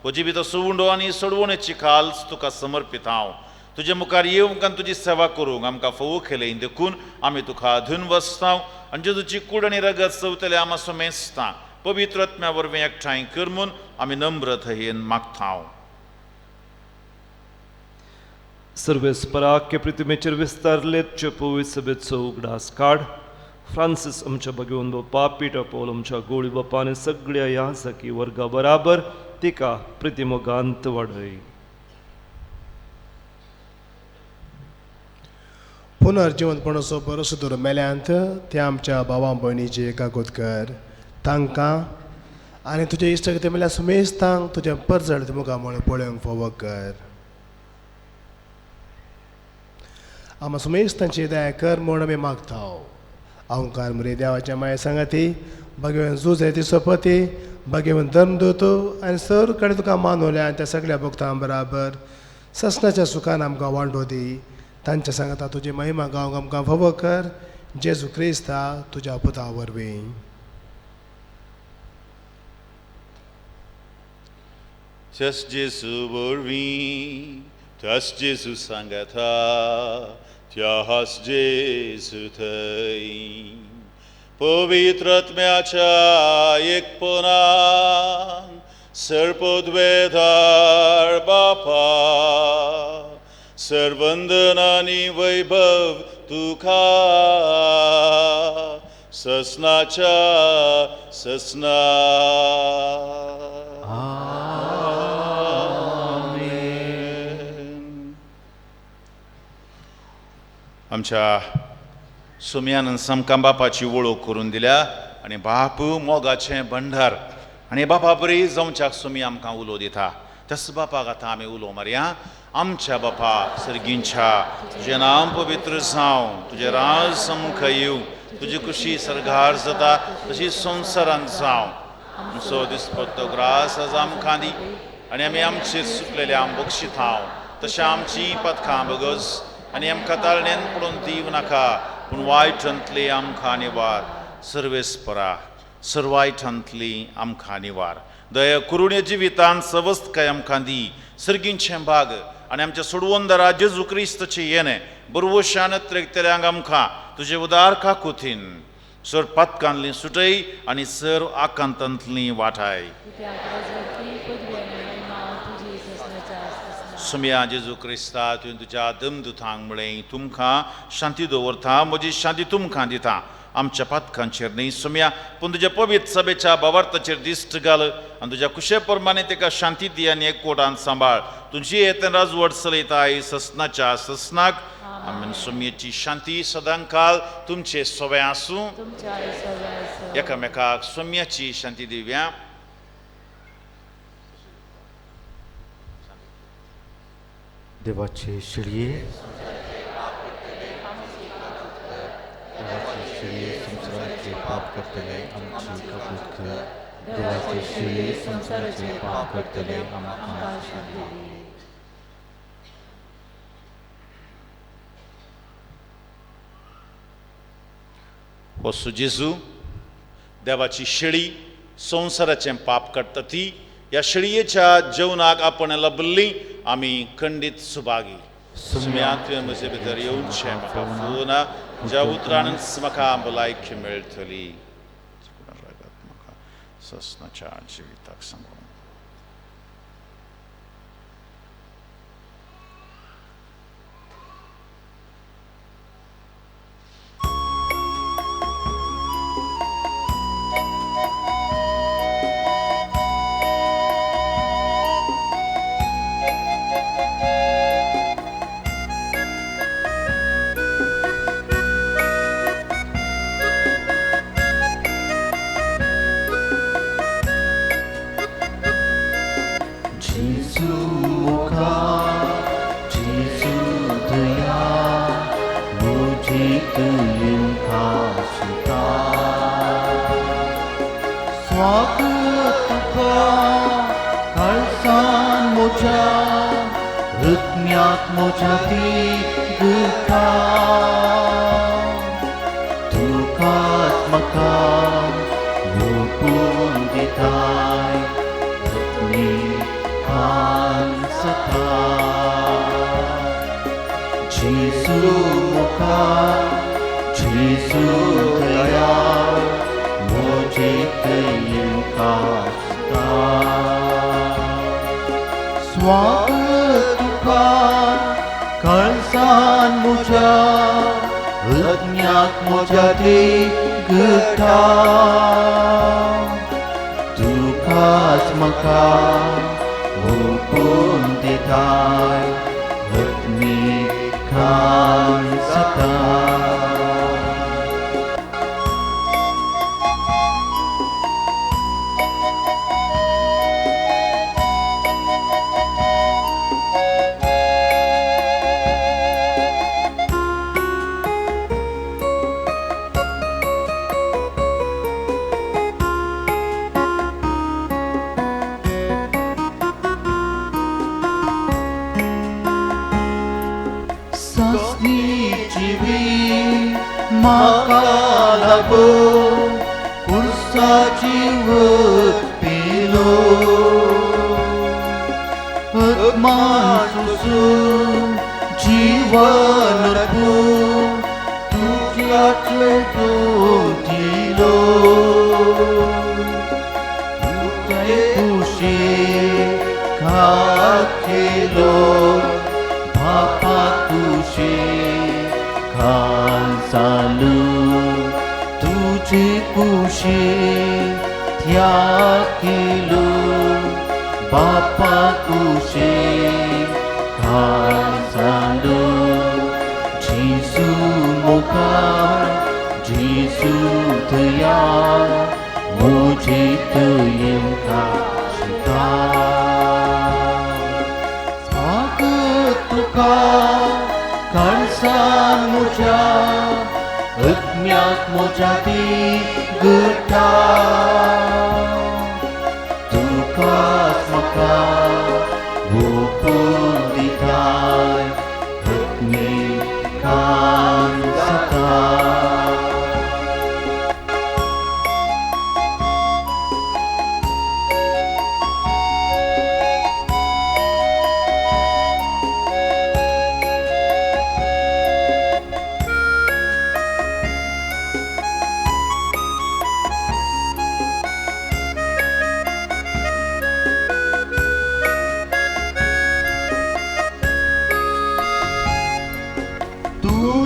हो जिविताचो उंडो आनी सोडवणेची काल्स तुका समर्पित हांव. तुजे मुखार येवंक आनी तुजी सेवा करूंक आमकां फोव केलें देखून आमी तुका धुनवसता आनी जेजूची कूड आनी रगत सवतले आमा समेस्ता पवित्र आत्म्या वरवीं एकठांय कर म्हूण आमी नम्रतायेन मागता. सर्वेस्पराक के पृथ्वीचेर विस्तारले पवित्र सभेचो उगडास काड. फ्रांसीस आमच्या भगवंत बाप्पा, पीटर पॉल आमच्या गोळी बाप्पा आनी सगळ्या ह्या सखी वर्गा बराबर तिका प्रितिमोगांत वाडय. पुनर्जिवंतपणाचो भरोसो दवर मेल्यांत त्या आमच्या भावां भयणीची एकागोत कर तांकां आनी तुजे इश्ट मेल्या सुमेस्तांक तुजें परजळ मुखार म्हळें पळोवंक फावो कर. आमा सुमेस्तांची दया कर म्हूण आमी मागता. अहंकार मुरे देवाच्या माये सांगाती भगवान झूज ती सोपती भगवान धर्मदूत आनी सर कडेन तुका मानवल्या आनी त्या सगळ्या भक्तां बराबर ससनाच्या सुखान आमकां वांटो दी. तांच्या सांगाता तुजी महिमा गावंक आमकां फावो कर जेजू क्रिस्ता तुज्या पुता वरवीं. त्याच जेजू वरवीं, त्याच जेजू सांगाता, त्याच जेजू थंय पवित्र आत्म्याच्या एकपणान सर्वपदवेधार बापा सर्वंदन आनी वैभव तुका ससनाच्या ससना. आमेन. आमच्या सोम्यान आमकां बापाची वळख करून दिल्या आनी बाप मोगाचें भंडार आनी बापा बरी जावच्याक सोमी आमकां उलो दिता. त्याच बापाक आतां आमी उलो मारया. आमच्या बापा सर्गींच्या, तुजें नांव पवित्र जावं, तुजें राज आमकां येवं, तुजी खुशी सर्गार जाता तशी संवसारांत जावं. आमचो दिसपट्टो ग्रास आज आमकां दी आनी आमी आमचेर सुकलेले आम बक्षितांव तशें आमची पथकां बगस आनी आमकां ताळण्यान पडून दिवं नाका पूण वायटांतली आमकां निवार. सर्वेस्परा सर्वायटांतली आमकां निवार. दया करून जिवितांत सवस्तकाय आमकां दी, सर्गींचें भाग आनी आमच्या सोडवणदारा जेजू क्रिस्ताचें येणें बुरवशान त्रेगतल्यांक आमकां तुजे उदार काकुतीन सर पातकांतली सुटय आनी सर आकांतांतली वाठाय. सुमया जेजू क्रिस्ता तुवें तुज्या दमदुतांक म्हळें तुमकां शांती दवरता म्हजी शांती तुमकां दिता. आमच्या पातकांचेर न्ही सुमया पूण तुज्या पवित्र सभेच्या भावार्थाचेर दिश्ट घाल आनी तुज्या कुशे प्रमाणे ताका शांती दी आनी एकवटान सांबाळ. तुजी येतन राजवट चलयताय ससनाच्या ससनाक. आमेन. सुमयेची शांती सदांकाल तुमचे सोवे आसूं. एकामेकाक सोम्याची शांती दिवया. देवाचे शिळये देवाचे शिळये संवसाराचे पाप करतले आमची कबूत कर. देवाचे शिळये संवसाराचे पाप करतले आमकां शांती दी. हो जेजू देवाची शेळी संवसाराचें पाप काडटा ती ह्या शेळयेच्या जेवणाक आपण लबल्ली आमी खंडीत सुभागी. सुम्या तुवें म्हजे भितर येवचें म्हाका फुना ज्या उतरानच म्हाका भलायकी मेळटली. म्हाका ससनाच्या जिविताक सांगून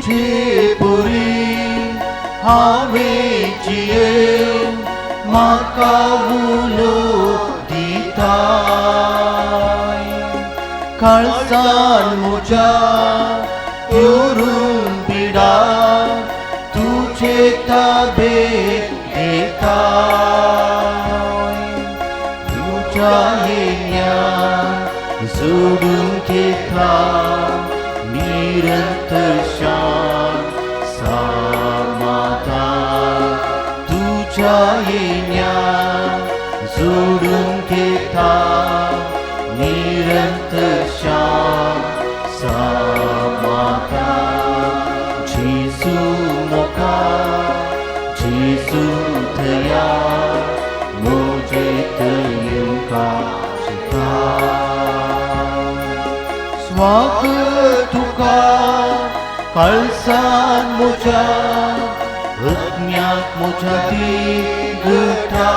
तुझे पुरी हांवें जियेवन म्हाका उलो दिताय काळजान म्हज्या उरून पिडा तुझे ताबे दिताय तुज्या येण्या जोडून घेता निरंतर शांत समाधान तुझ्या येण्या जोडून घेता निरंतर शांत समाधान जेजू मोका जेजू थया म्हजे थंय शिका स्वागत तुका काळजान म्हज्या अज्ञात म्हज्या दिगटा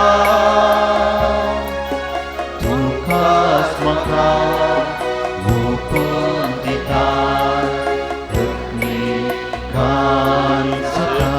तुकाच म्हाका मोपून दिता अग्नी घाल सदा.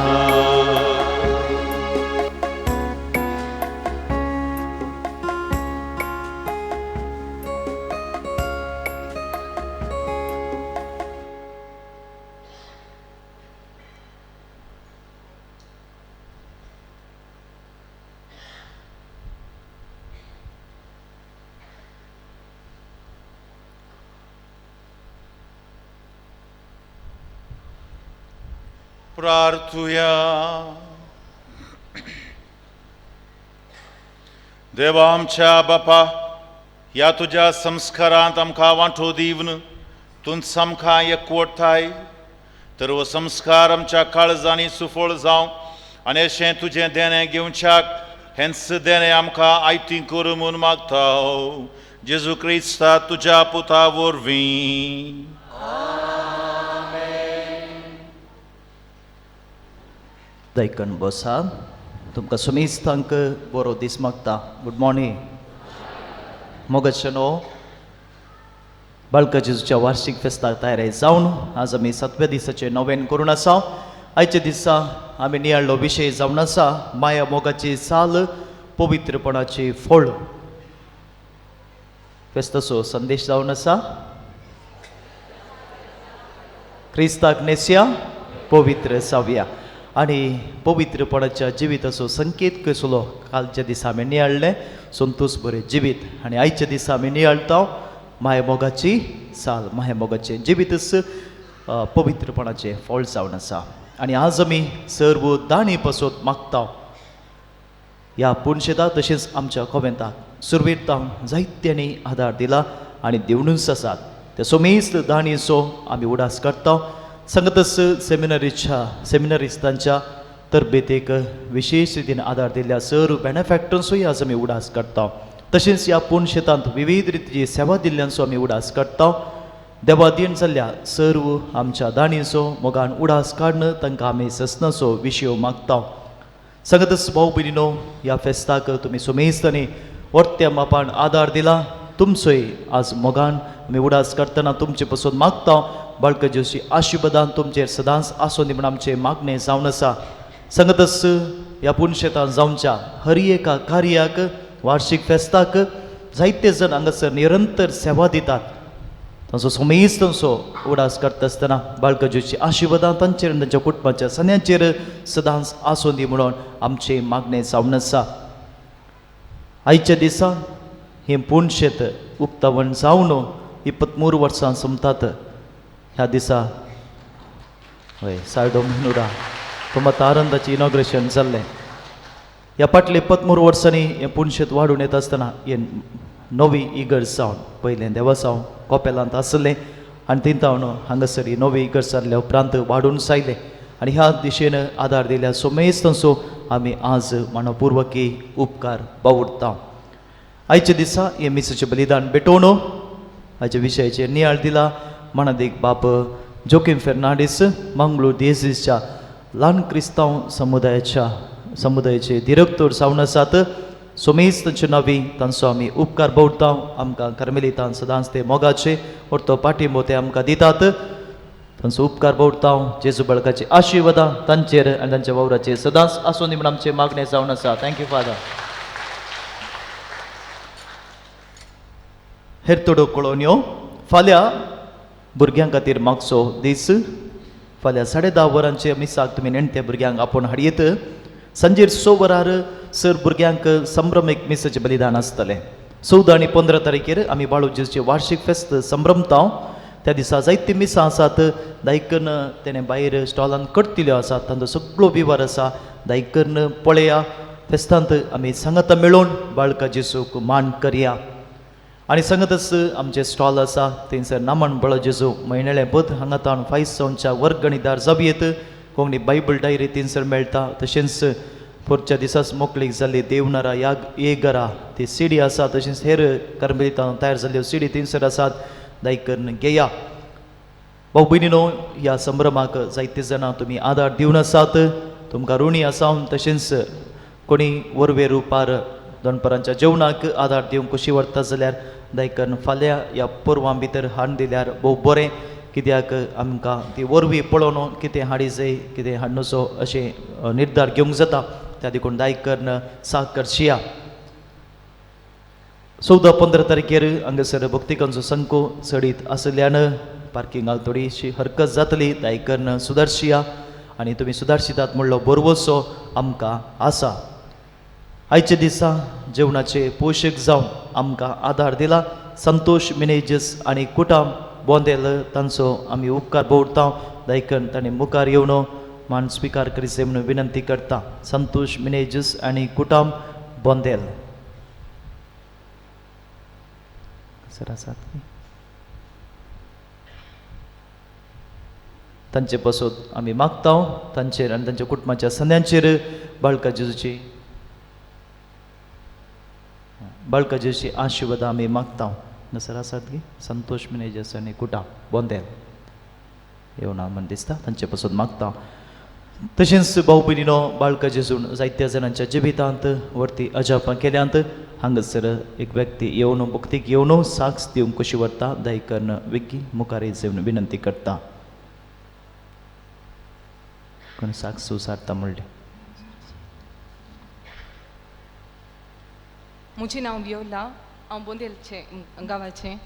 प्रार्थुया. देवा आमच्या बापा, ह्या तुज्या संस्कारांत आमकां वांटो दिवन तूंच आमकां एकवटाय तर हो संस्कार आमच्या काळजांनी सुफळ जावं आनी अशें तुजें देणें घेवच्याक हेंच देणें आमकां आयती करूं म्हूण मागता जेजू क्रिस्ता तुज्या पुता वरवीं. दैकन बसा तुमकां सुमेस्तांक बरो दीस मागता. Good morning. मोगाचेनो बाळका जेजूच्या वार्षिक फेस्ताक तयारी जावन आज आमी सातव्या दिसाचें नवेन करून आसा. आयच्या दिसा आमी नियाळ्ळो विशय जावन आसा माया मोगाची चाल पवित्रपणाची फळ. फेस्ताचो संदेश जावन आसा क्रिस्ताक नेसया पवित्र जावया आनी पवित्रपणाच्या जिविताचो संकेत कसलो कालच्या दिसा आमी नियाळ्ळें संतोष बरें जिवीत आनी आयच्या दिसा आमी नियाळटा मायमोगाची चाल मायमोगाचें जिवीतच पवित्रपणाचें फळ जावन आसा. आनी आज आमी सर्व दाणी पासत मागता ह्या पुणशेता तशेंच आमच्या कोवेंताक सुरवेतांक जायत्यांनी आदार दिला आनी दिवनूच आसात त्या सोमेस्त दाणीचो आमी उडास काडटा. संगतच सेमिनरिस्तांच्या तरबेतेक विशेश रितीन आदार दिल्ल्या सर्व बेनेफॅक्टर्सूय आज आमी उडास काडटा. तशेंच ह्या पूण शेतांत विविध रितीची सेवा दिल्ल्यांचो आमी उडास काडटा. देवादीन जाल्ल्या सर्व आमच्या दाणीचो मोगान उडास काडून तांकां आमी ससनाचो विशय मागता. संगतच भाव भयणीनो ह्या फेस्ताक तुमी सुमेस्तांनी वर्त्या मापान आदार दिला तुमचोय आज मोगान आमी उडास काडटना तुमचे पसून मागता. बाळका जेजूची आशिर्वादान तुमचेर सदांच आसूं दी म्हूण आमचें मागणें जावन आसा. संगतच ह्या पुनशेतान जावच्या हर एका कार्याक वार्षिक फेस्ताक जायते जण हांगासर निरंतर सेवा दितात तांचो समेस्त तांचो उडास करता आसतना बाळका जेजूची आशिर्वादां तांचेर आनी तांच्या कुटुंबाच्या सन्यांचेर सदांच आसूं दी म्हणून आमचें मागणें जावन आसा. आयच्या दिसा हें पुनशेत उक्तावण जावन 23 वर्सां सोंपतात. ह्या दिसा हय सायडो म्हयनुरा तुमकां इनॉग्रेशन जाल्लें. ह्या फाटले 23 वर्सांनी हें पुनशेत वाडून येता आसतना हें नवी इगर्ज जावन पयलें देवासांव कोपेलांत आसलें आनी थंय तावन हांगासर ही नवी इगर्ज जाल्ल्या उपरांत वाडून आयलें आनी ह्या दिशेन आदार दिल्या सोमेस्तांचो आमी आज मानवपुर्वकी उपकार बावुरता. आयच्या दिसा हें मिसाचें बलिदान भेटोवन हाच्या विशयाचेर नियाळ दिला मानादीक बाप जोकीम फेर्नांडीस मंगळूर दियेसीसच्या ल्हान क्रिस्तांव समुदायाचे दिरक्तोर जावन आसात. सोमेस्त तांचे नावी तांचो आमी उपकार बावुरता. आमकां कार्मेलितान सदांच ते मोगाचे orto पाठिंबो ते आमकां दितात. तांचो उपकार बोडता. जेजू बळकाची आशिर्वादां तांचेर आनी तांच्या वावराचेर सदांच आसून म्हूण आमचें मागणें जावन आसा. Thank you father. हेर थोड्यो कळोवण्यो. फाल्यां भुरग्यां खातीर मागचो दीस. फाल्यां 10:30 वरांचे मिसाक तुमी नेणटे भुरग्यांक आपोवन हाडयेत. सांजेर 6 वरार सर भुरग्यांक संभ्रमीक मिसाचें बलिदान आसतलें. 14 आनी 15 तारखेर आमी बाळू जेजूचें वार्षीक फेस्त संभ्रमता. त्या दिसा जायतीं मिसां आसात. दायकन तेणें भायर स्टॉलान करतिल्यो आसात, तांचो सगळो विवर आसा. दायकन पळया फेस्तांत आमी सांगाता मेळोवन बाळका जेजूक मान करया. आनी सांगतच आमचें स्टॉल आसा थंयसर नामण बळ जेजू म्हयनेळें पद हांगा तावन फायसोनच्या वर्गणीदार जावयेत. कोंकणी बायबल डायरी थंयसर मेळटा. तशेंच पोरच्या दिसाच मोकळीक जाल्ली देवनारा या एक घरा ती सिडी आसा. तशेंच हेर कर्मलितां तयार जाल्ल्यो सिडी थंयसर आसात. दायकन घेया. भाव भयणीनो, ह्या संभ्रमाक जायते जाणां तुमी आदार दिवन आसात, तुमकां ऋणी आसा. तशेंच कोणी वरवे रुपार दनपरांच्या जेवणाक आदार दिवंक खोशी व्हरता जाल्यार दायकन फाल्यां ह्या पोरवां भितर हाडून दिल्यार भोव बरें. कित्याक आमकां ती वरवीं पळोवन कितें हाडी जाय कितें हाडनुचो अशें निर्धार घेवंक जाता. त्या देखून दायकन साकर शिया. 14-15 तारखेर हांगासर भक्तिकांचो संको चडीत आशिल्ल्यान पार्किंगाक थोडीशी हरकत जातली. दायकन सुदारशिया आनी तुमी सुदारशितात म्हणलो बरवसो आमकां आसा. आयच्या दिसा जेवणाचे पोशक जावन आमकां आदार दिला संतोष मिनेजस आनी कुटाम बोंदेल तांचो आमी उपकार दवरता. दायकन तांणी मुखार येवन मान स्विकार करीत म्हणून विनंती करता. संतोष मिनेजस आनी कुटाम बोंदेल सर आसात तांचे पासत आमी मागता. तांचेर आनी तांच्या कुटुंबाच्या सन्यांचेर बाळका जेजूची बाळका जेजूची आशिर्वाद आमी मागता. नसर आसात की संतोष मिनेजस आनी कुटाम बोंदेल येवना म्हण दिसता तांचे पासत मागता. तशेंच भाव भयणीनो, बाळका जेजून जायत्या जाणांच्या जिवितांत वरती अजापां केल्यांत. हांगासर एक व्यक्ती येवन भक्तीक येवन साक्ष दिवंक कशी व्हरता. दायकन वेगीं मुखार येवन विनंती करता. कोण साक्ष उसारता म्हणलें. म्हजें नांव वियोला, हांव बोंदेलचें गांवाचें.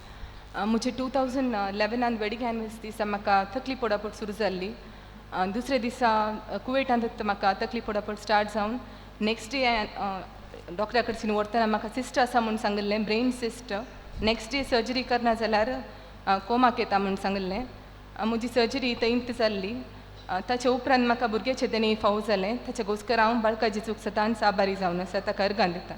म्हजें 2011 वेडिंग एनिवर्सरी दिसा म्हाका तकली पडापड सुरू जाल्ली. दुसऱ्या दिसा कुवेटांत म्हाका तकली पडापड स्टार्ट जावन नेक्स्ट डे डॉक्टरा कडसून व्हरतना म्हाका सिस्ट आसा म्हूण सांगिल्लें, brain cyst. Next day surgery करना जाल्यार कोमाक येता म्हूण सांगिल्लें. म्हजी सर्जरी थंयत जाल्ली. ताचे उपरांत म्हाका भुरग्याचें तेणी फावो जालें. ताच्या गोस्कर हांव बाळका जेजूक सदांच आभारी जावन आसा, ताका अर्गां दिता.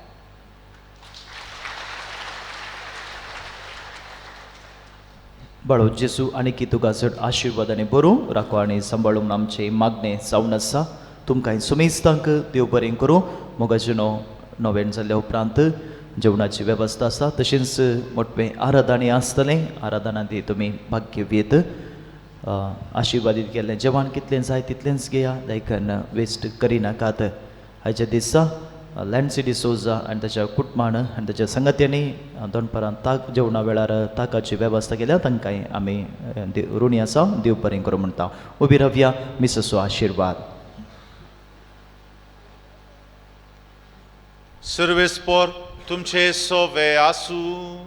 बाळो जेजू आनी की तुका चड आशिर्वाद आनी बरूं राखो आनी सांबाळून आमचें मागणें जावन आसा. तुमकां सुमेस्तांक देव बरें करूं. मोगाजेनो नोवेन जाल्ल्या उपरांत जेवणाची वेवस्था आसा. तशेंच मोटवें आराधनाय आसतलें. आराधनांत तुमी भाग घेवयेत. आशिर्वादीत केल्लें जेवण कितलें जाय तितलेंच घेया, दायकन वेस्ट करिनाकात. आयच्या दिसा लॅन्सी डिसोजा आनी ताच्या कुटुंबान आनी ताच्या संगत्यांनी दनपारां ताक जेवणा वेळार ताकाची वेवस्था केल्या. तांकांय आमी ऋणी आसा. देव बरें करूं म्हणटा. उबी रावया. मिससो आशिर्वाद. सर्वेस्पोर तुमचे सोवे आसूं.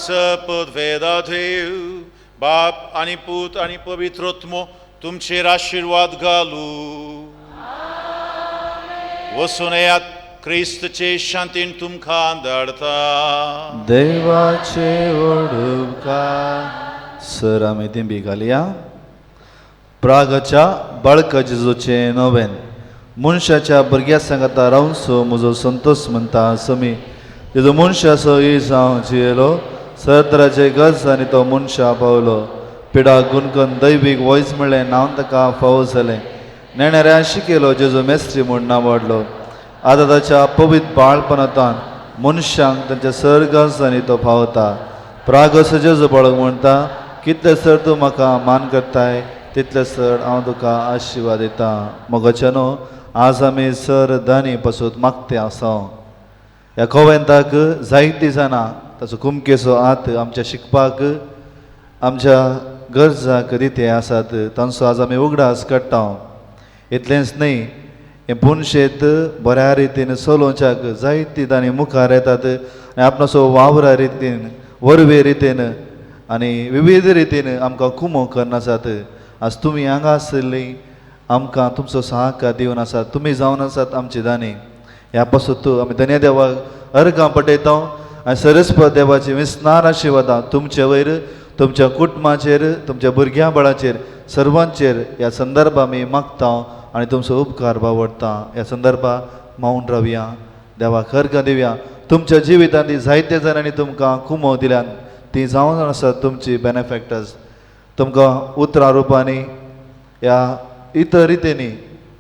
सपद वेदा देव बाप आनी पूत आनी पवित्र आत्मो तुमचेर आशिर्वाद घालू. वचून येयात, क्रिस्तचे शांतीन तुमकां धाडता. देवाचे उपकार. सर आमी दिंबी घालया. प्रागाच्या बाळका जेजूचें नोवेन. मनशाच्या भुरग्या सांगाता रावसो म्हजो संतोष म्हणटा समी जेजो मनशाचो इस हांव जियेलो. सरतराचे गज आनी तो मनशा पावलो. पिडा गुणकन दैवीक वॉयस म्हणलें नांव ताका फावो जालें. नेणाऱ्या शिकयलो जेजो मेस्त्री म्हूण नांव वाडलो. आतां ताच्या पवित्र बाळपणांतान मनशांक तांच्या सर्गांनी तो पावता. प्रागस जेजो बाळक म्हणटा, कितले सर तूं म्हाका मान करताय तितले सर हांव तुका आशिर्वाद दिता. मोगाच्यानो, आज आमी सर दानी पासून मागते आसा. ह्या कोवेंताक जायतीं जाणां ताचो कुमकेचो हात आमच्या शिकपाक आमच्या गरजाक रिते आसात तांचो आज आमी उगडास काडटा. इतलेंच न्हय, हें पुनशेत बऱ्या रितीन चलोवच्याक जायती तांणी मुखार येतात आनी आपणाचो वावरा रितीन वरवे रितीन आनी विविध रितीन आमकां कुमो करून आसात. आज तुमी हांगा आशिल्ली आमकां तुमचो सहकार दिवन आसात, तुमी जावन आसात आमची दानी. ह्या पासून आमी धन्य देवाक अर्गां पटयता आनी सरस्पत देवाची विस्नार आशिर्वादां तुमचे वयर, तुमच्या कुटुंबाचेर, तुमच्या भुरग्यां बाळाचेर, सर्वांचेर ह्या संदर्भा आमी मागता आनी तुमचो उपकार बावडटा. ह्या संदर्भा मावन रावया, देवाक अर्गां दिवया. तुमच्या जिवितांत ती जायते जाणांनी तुमकां कुमो दिल्यान ती जावन आसात तुमची बेनिफॅक्टर्स. तुमकां उतरां रुपांनी ह्या इतर रितींनी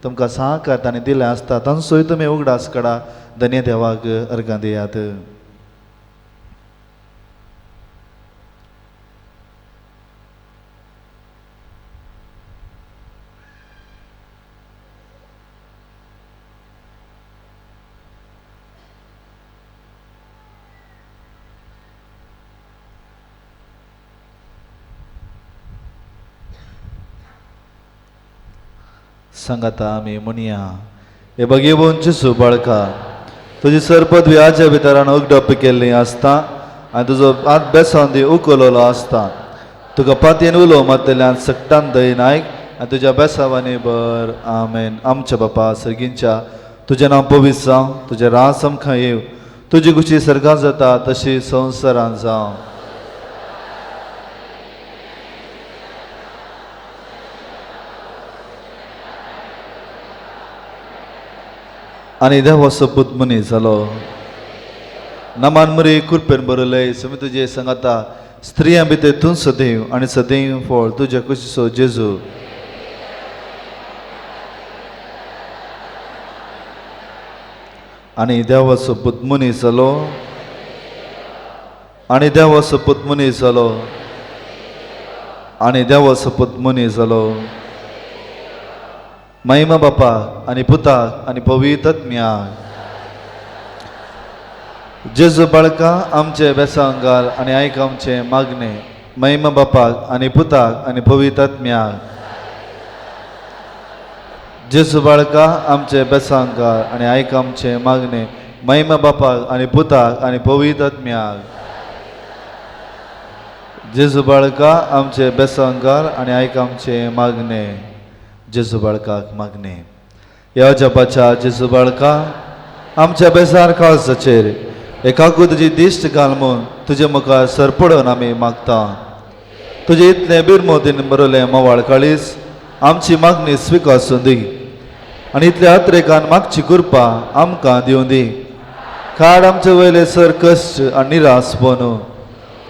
तुमकां सहकार तांणी दिलें आसता, तांचोय तुमी उगडास काडा. धन्य देवाक अर्गां दियात. सांगाता आमी म्हणया, हे भगेवन जेजू बाळका, तुजी सरपद व्याच्या भितरान उगडप केल्ली आसता आनी तुजो हात बेसावन दी उखललो आसता. तुका पातयेन उलोव मातल्यान सक्टान दय नायक आनी तुज्या बेसावांनी बर. आमेन. आमच्या बापा सर्गींच्या, तुजें नांव पवित्र जावं, तुजें रास आमकां येवं, तुजी खुशी सर्गांत जाता तशी संवसारांत जावं. आनी देवाचो पूत मनीस जालो. नामान मरे कुरपेन बरयलें, समी तुजे सांगाता स्त्रियां भितर तूं सदैव आनी सदैव फळ तुज्या कुशीचो जेजू. आनी देवाचो पूत मनीस जालो. आनी देवाचो पूत मनीस जालो. आनी देवाचो पूत मनीस जालो. महिमा बापा आनी पुताक आनी पवित्र आत्म्याक. जेजू बाळका आमचे बेसांव घाल आनी आयक आमचें मागणें. महिमा बापाक आनी पुताक आनी पवित्र आत्म्याक. जेजू बाळका आमचे बेसांव घाल आनी आयक आमचें मागणें. महिमा बापाक आनी पुताक आनी पवित्र आत्म्याक. जेजू बाळका आमचे बेसांव घाल आनी आयक आमचें मागणें. जेजू बाळकाक मागणें. ह्या जपाच्या जेजू बाळका आमच्या बेजार काळजाचेर एकाकू तुजी दिश्ट घाल म्हूण तुजे मुखार सरपडून आमी मागता. तुजे इतलें बिरमोदीन बरयलें मोवाळ काळीज आमची मागणी स्विकासून दी आनी इतल्या अत्रेकान मागची कृपा आमकां दिवं दी. काड आमचे वयले सर कश्ट आनी निरास बनू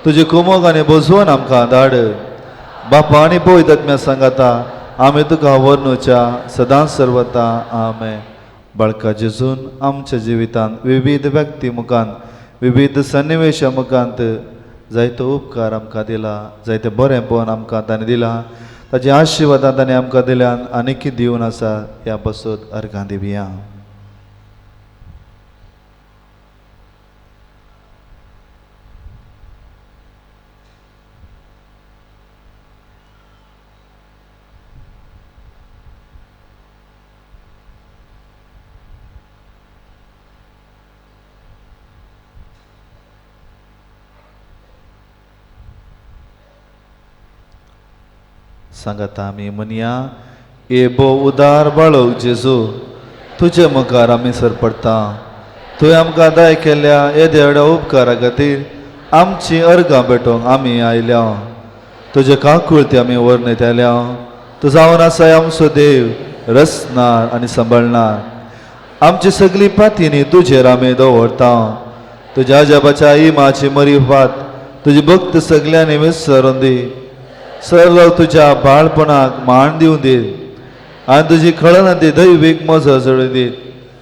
तुजी कुमोग आनी बोजवण आमकां धाड. बापा आनी पवित्र आत्म्या सांगाता आमी तुका वर्णुच्या सदांच सर्वता. आमेन. बाळका जेजून आमच्या जिवितांत विविध व्यक्ती मुखांत विविध सन्निवेशा मुखांत जायतो उपकार आमकां दिला, जायते बरेंपण आमकां ताणें दिलां, ताजी आशिर्वादां ताणें आमकां दिल्यान आनीक दिवन आसा. ह्या पासत अर्गां दिवया. सांगाता आमी म्हणया, ए भो उदार बाळक जेजू, तुजे मुखार आमी सरपडटा. तुवें आमकां दाय केल्ल्या येद्या व्हडल्या उपकारा खातीर आमची अर्गां भेटोवंक आमी आयल्या. तुजे काकुळती आमी वर्णयत आयल्या. तूं जावन आसाय आमचो देव, रचणार आनी सांबाळणार. आमची सगळी पातींनी तुजेर आमी दवरता. तुज्या आजोबाच्या इमाची मरिफात तुजी भक्त सगल्यांनी विसरून दी. सर्व तुज्या बाळपणाक मान दिवं दी आनी तुजी खळना ती दैवीक मजा जोडून दी.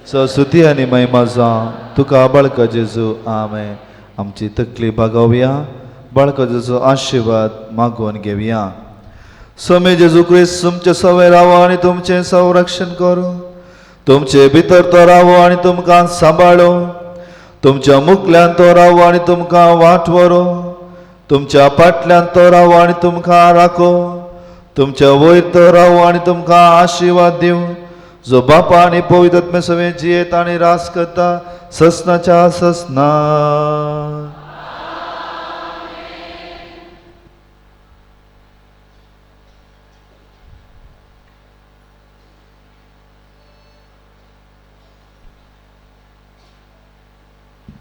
ससुती आनी महिमा जावं तुका बाळका जेजू. आमेन. आमची तकली बागोवया, बाळका जेजू आशिर्वाद मागोवन घेवया. स्वामी जेजू क्रिस्त तुमचे सवय रावो आनी तुमचें संरक्षण करूं. तुमचे भितर तो रावो आनी तुमकां सांबाळो. तुमच्या मुखल्यान तो रावो आनी तुमकां वाट व्हरू. तुमच्या फाटल्यान तो राव आनी तुमकां राखो, तुमच्या वयर तो राव आनी तुमकां आशिर्वाद दिवं, जो बापा आनी पवित्र आत्म्या सवें जियेत आनी रास करता ससनाच्या ससना.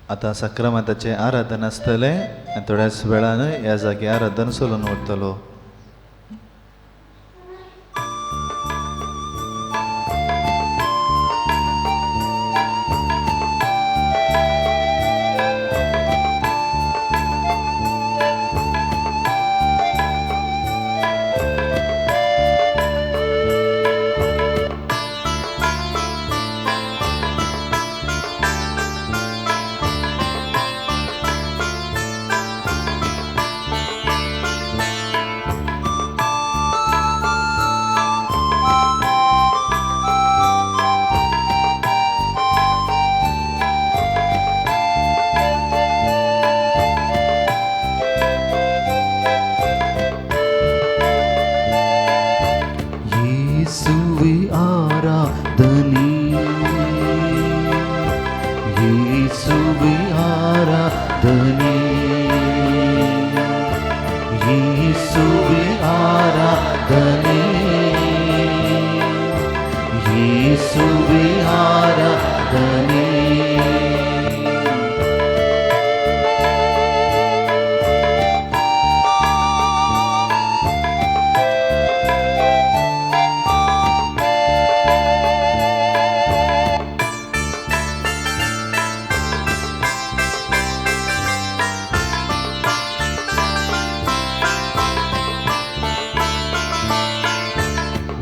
आतां साक्रामेंताचें आराधन आसतलें आनी थोड्याच वेळान ह्या जाग्यार आराधन चलून उरतलो.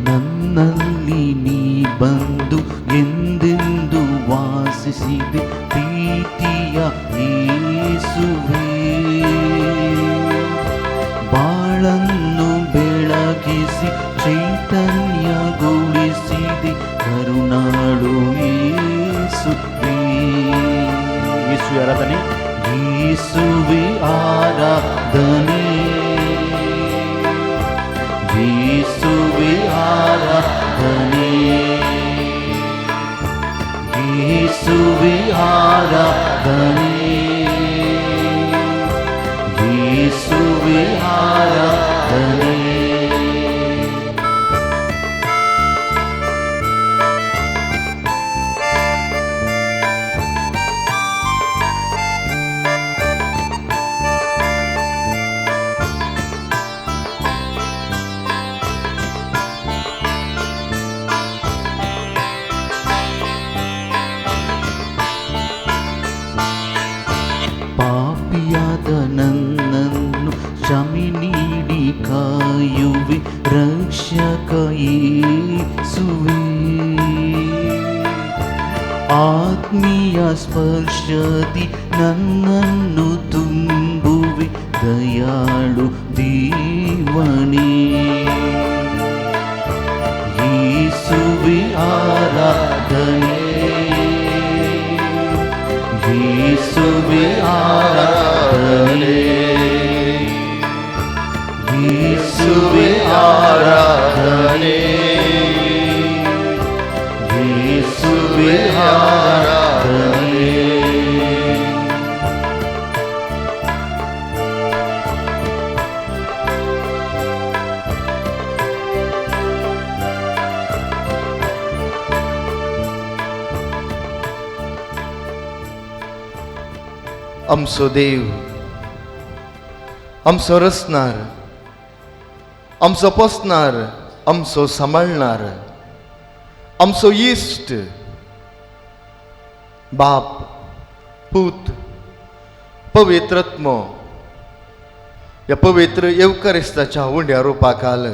ನನ್ನಲ್ಲಿ ನೀ ಬಂದು ಎಂದೆಂದು ವಾಸಿಸಿದೆ ಪ್ರೀತಿಯ ಯೇಸುವೇ, ಬಾಳನ್ನು ಬೆಳಗಿಸಿ ಚೈತನ್ಯಗೊಳಿಸಿದೆ ಕರುಣಾಳು ಯೇಸುವೇ. ಯೇಸುವೆ ಆರಾಧನೆ, ಯೇಸುವೆ ಆರಾಧನೆ, ಯೇಸುವೆ ಆರಾಧನೆ, ಯೇಸುವೆ ಆರಾಧನೆ, ಯೇಸುವೆ ಆರಾಧನೆ. ಪಾಪಿಯಾದ ನನ್ನನ್ನು ಕ್ಷಮೆ ನೀಡಿ ಕಾಯುವೆ ರಕ್ಷಕ ಯೇಸುವೇ, ಆತ್ಮೀಯ ಸ್ಪರ್ಶದಿ ನನ್ನನ್ನು ತುಂಬುವೆ ದಯಾಳು ದೇವನೇ. ಯೇಸುವೆ ಆರಾಧನೆ, ಯೇಸುವೆ ಆರಾಧನೆ, ಯೇಸುವೆ ಆರಾಧನೆ, ಯೇಸುವೆ ಆರಾಧನೆ. आमचो देव, आमचो रचणार, आमचो पोसणार, आमचो सांबाळणार, आमचो इश्ट, बाप, पूत, पवित्र आत्मो ह्या पवित्र येवकारिस्ताच्या उंड्या रुपाखाल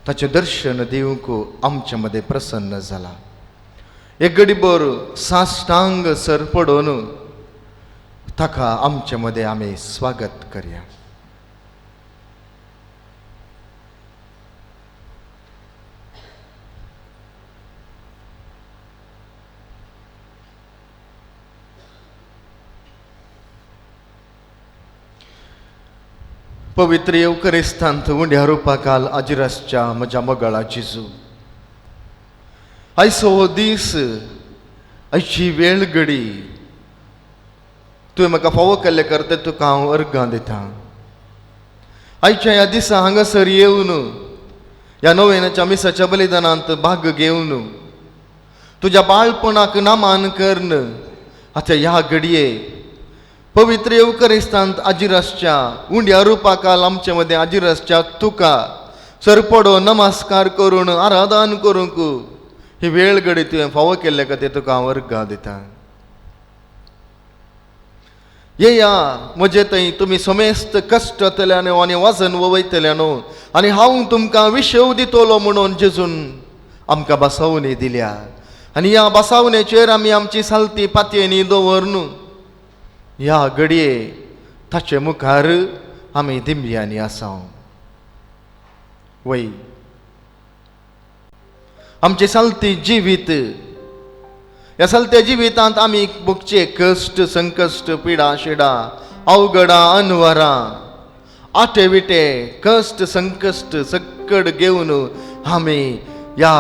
ताचें दर्शन दिवंक आमचे मदें प्रसन्न जाला. एक गडीभर साष्टांग सर पडून ताका आमचे मदें आमी स्वागत करया. पवित्र येवकरिस्तांत उंड्या रुपाकाल आजिरासच्या म्हज्या मोगाळा जेजू, आयचो हो दीस, आयची वेळ घडी तुवें म्हाका फावो केल्लें करता, तुका हांव अर्गां दितां. आयच्या ह्या दिसा हांगासर येवन ह्या नोवेनाच्या मिसाच्या बलिदानांत भाग घेवन तुज्या बाळपणाक नामान करून आतां ह्या घडये पवित्र येवकरिस्तांत आजिरासच्या उंड्या रुपाकाल आमचे मदें आजिरासच्या तुका सरपडो नमस्कार करून आराधन करूंक ही वेळ घडी तुवें फावो केल्ले खातीर तुका हांव अर्गां दितां. येया म्हजे थंय तुमी समेस्त कश्टतल्यानो आनी वजन वयतल्यानो आनी हांव तुमकां विशव दितलो म्हणून जेजून आमकां बसावणी दिल्या. आनी ह्या बसावणेचेर आमी आमची सालती पातयेनी दवरन ह्या घडये ताचे मुखार आमी दिंब्यांनी आसा. वय आमचे सालती जिवीत, ह्या सालत्या जिवितांत आमी भोगचे कश्ट संकश्ट पिडा शिडा अवघडां अनवरां आटे विटे कश्ट संकश्ट सक्कड घेवन आमी ह्या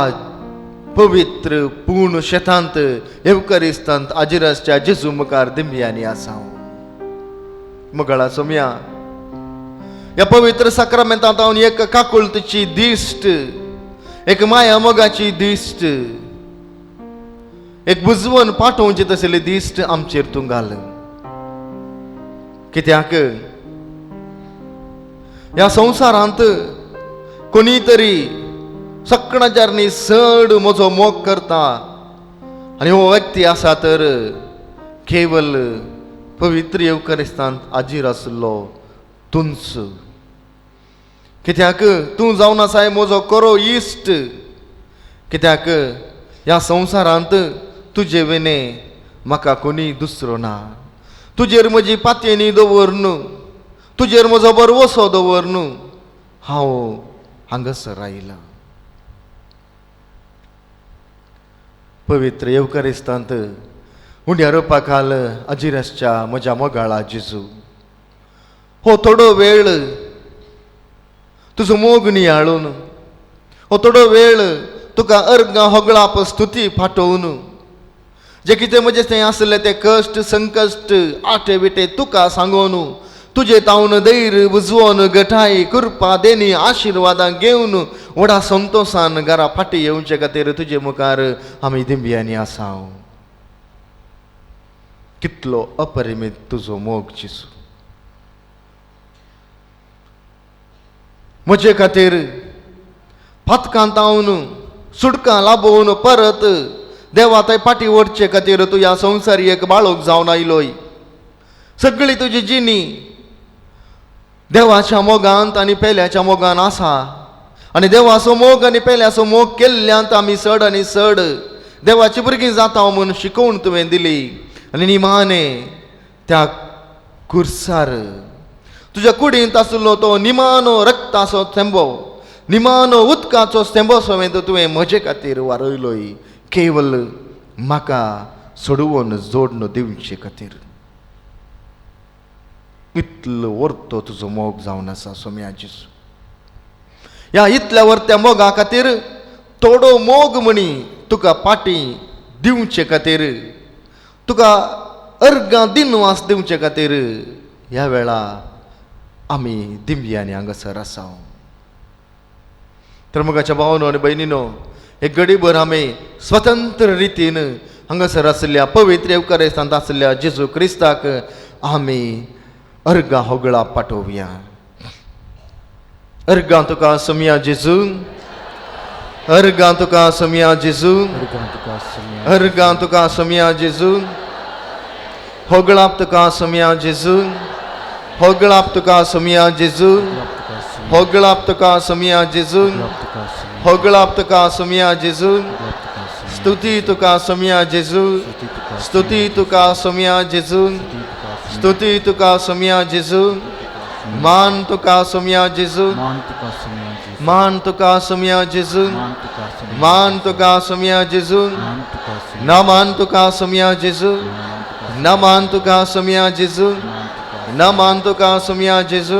पवित्र पूर्ण शेतांत येवकरिस्तांत आजिरासच्या जेजू मुखार दिंब्यांनी आसा. मगळा सोम्या, ह्या पवित्र साक्रामेंतांत हांव एक काकुळतीची दिश्ट, एक माया मोगाची दिश्ट, एक बुजवण पाठोवची तसली दिश्ट आमचेर तूं घाल. कित्याक ह्या संवसारांत कोणी तरी सकणाच्यानी चड म्हजो मोग करता आनी हो व्यक्ती आसा तर केवल पवित्र येवकरिस्तांत आजीर आसलो तूंच. कित्याक तूं जावन आसाय म्हजो खरो इश्ट. कित्याक ह्या संवसारांत तुजे विणे म्हाका कोणी दुसरो ना. तुजेर म्हजी पातयेनी दवरन, तुजेर म्हजो बरवसो दवरन हांव हांगासर आयलां. पवित्र येवकरिस्तांत उंड्या रोपाखाल आजिरासच्या म्हज्या मोगाळा जेजू, हो थोडो वेळ तुजो मोग नियाळून, हो थोडो वेळ तुका अर्गां होगळाप स्तुती फाटोवन जे कितें म्हजें थंय आसलें तें कश्ट संकश्ट आटे विटे तुका सांगोन तुजे तावन धैर्य बुजवोन गठाय कृपा देनी आशिर्वादां घेवन व्हडा संतोशान घरा फाटीं येवचे खातीर तुजे मुखार आमी दिंब्यांनी आसा. कितलो अपरिमीत तुजो मोग जेजू, म्हजे खातीर पातकांत हांव सुटकां लाबोवन परत देवा थंय फाटीं वडचे खातीर तूं ह्या संवसारी एक बाळक जावन आयलोय. सगळी तुजी जिणी देवाच्या मोगांत आनी पेल्याच्या मोगान आसा आनी देवाचो मोग आनी पेल्याचो मोग केल्ल्यांत आमी चड आनी चड देवाची भुरगीं जाता म्हूण शिकोवण तुवें दिली. आनी निमाणे त्या कुर्सार तुज्या कुडींत आसलो तो निमानो रक्ताचो थेंबो, निमानो उदकाचो थेंबो समेत तुवें म्हजे खातीर वारयलोय केवल म्हाका सोडोवन जोडून दिवचे खातीर. इतलो वर्तो तुजो मोग जावन आसा सोम्या जेजू. ह्या इतल्या वर्त्या मोगा खातीर थोडो मोग म्हणी तुका पाटी दिवचे खातीर, तुका अर्गां दिनवास दिवचे खातीर ह्या वेळा आमी दिंब्यांनी हांगासर आसा. तर मोगाच्या भावनो आनी भयणीनो, एक घडीभर आमी स्वतंत्र रितीन हांगासर आशिल्ल्या पवित्र येवकरिस्तांत आशिल्ल्या जेजू क्रिस्ताक आमी अर्गां होगळा पाठोवया. अर्गां तुका सोम्या जेजू, अर्गां तुका सोम्या जेजू, अर्गां तुका सोम्या जेजू, होगळाप तुका सोम्या जेजू, होगळाप तुका सोम्या जेजू, होगळाप तुका सोम्या जेजू, होगळाप तुका सोम्या जेजू, स्तुती तुका सोम्या जेजू, स्तुती तुका सोम्या जेजू, स्तुती तुका सोम्या जेजू, मान तुका सोम्या जेजू, मान तुका सोम्या जेजू, मान तुका सोम्या जेजू, नमान तुका सोम्या जेजू, नमान तुका सोम्या जेजू, नमान तुका सोम्या जेजू,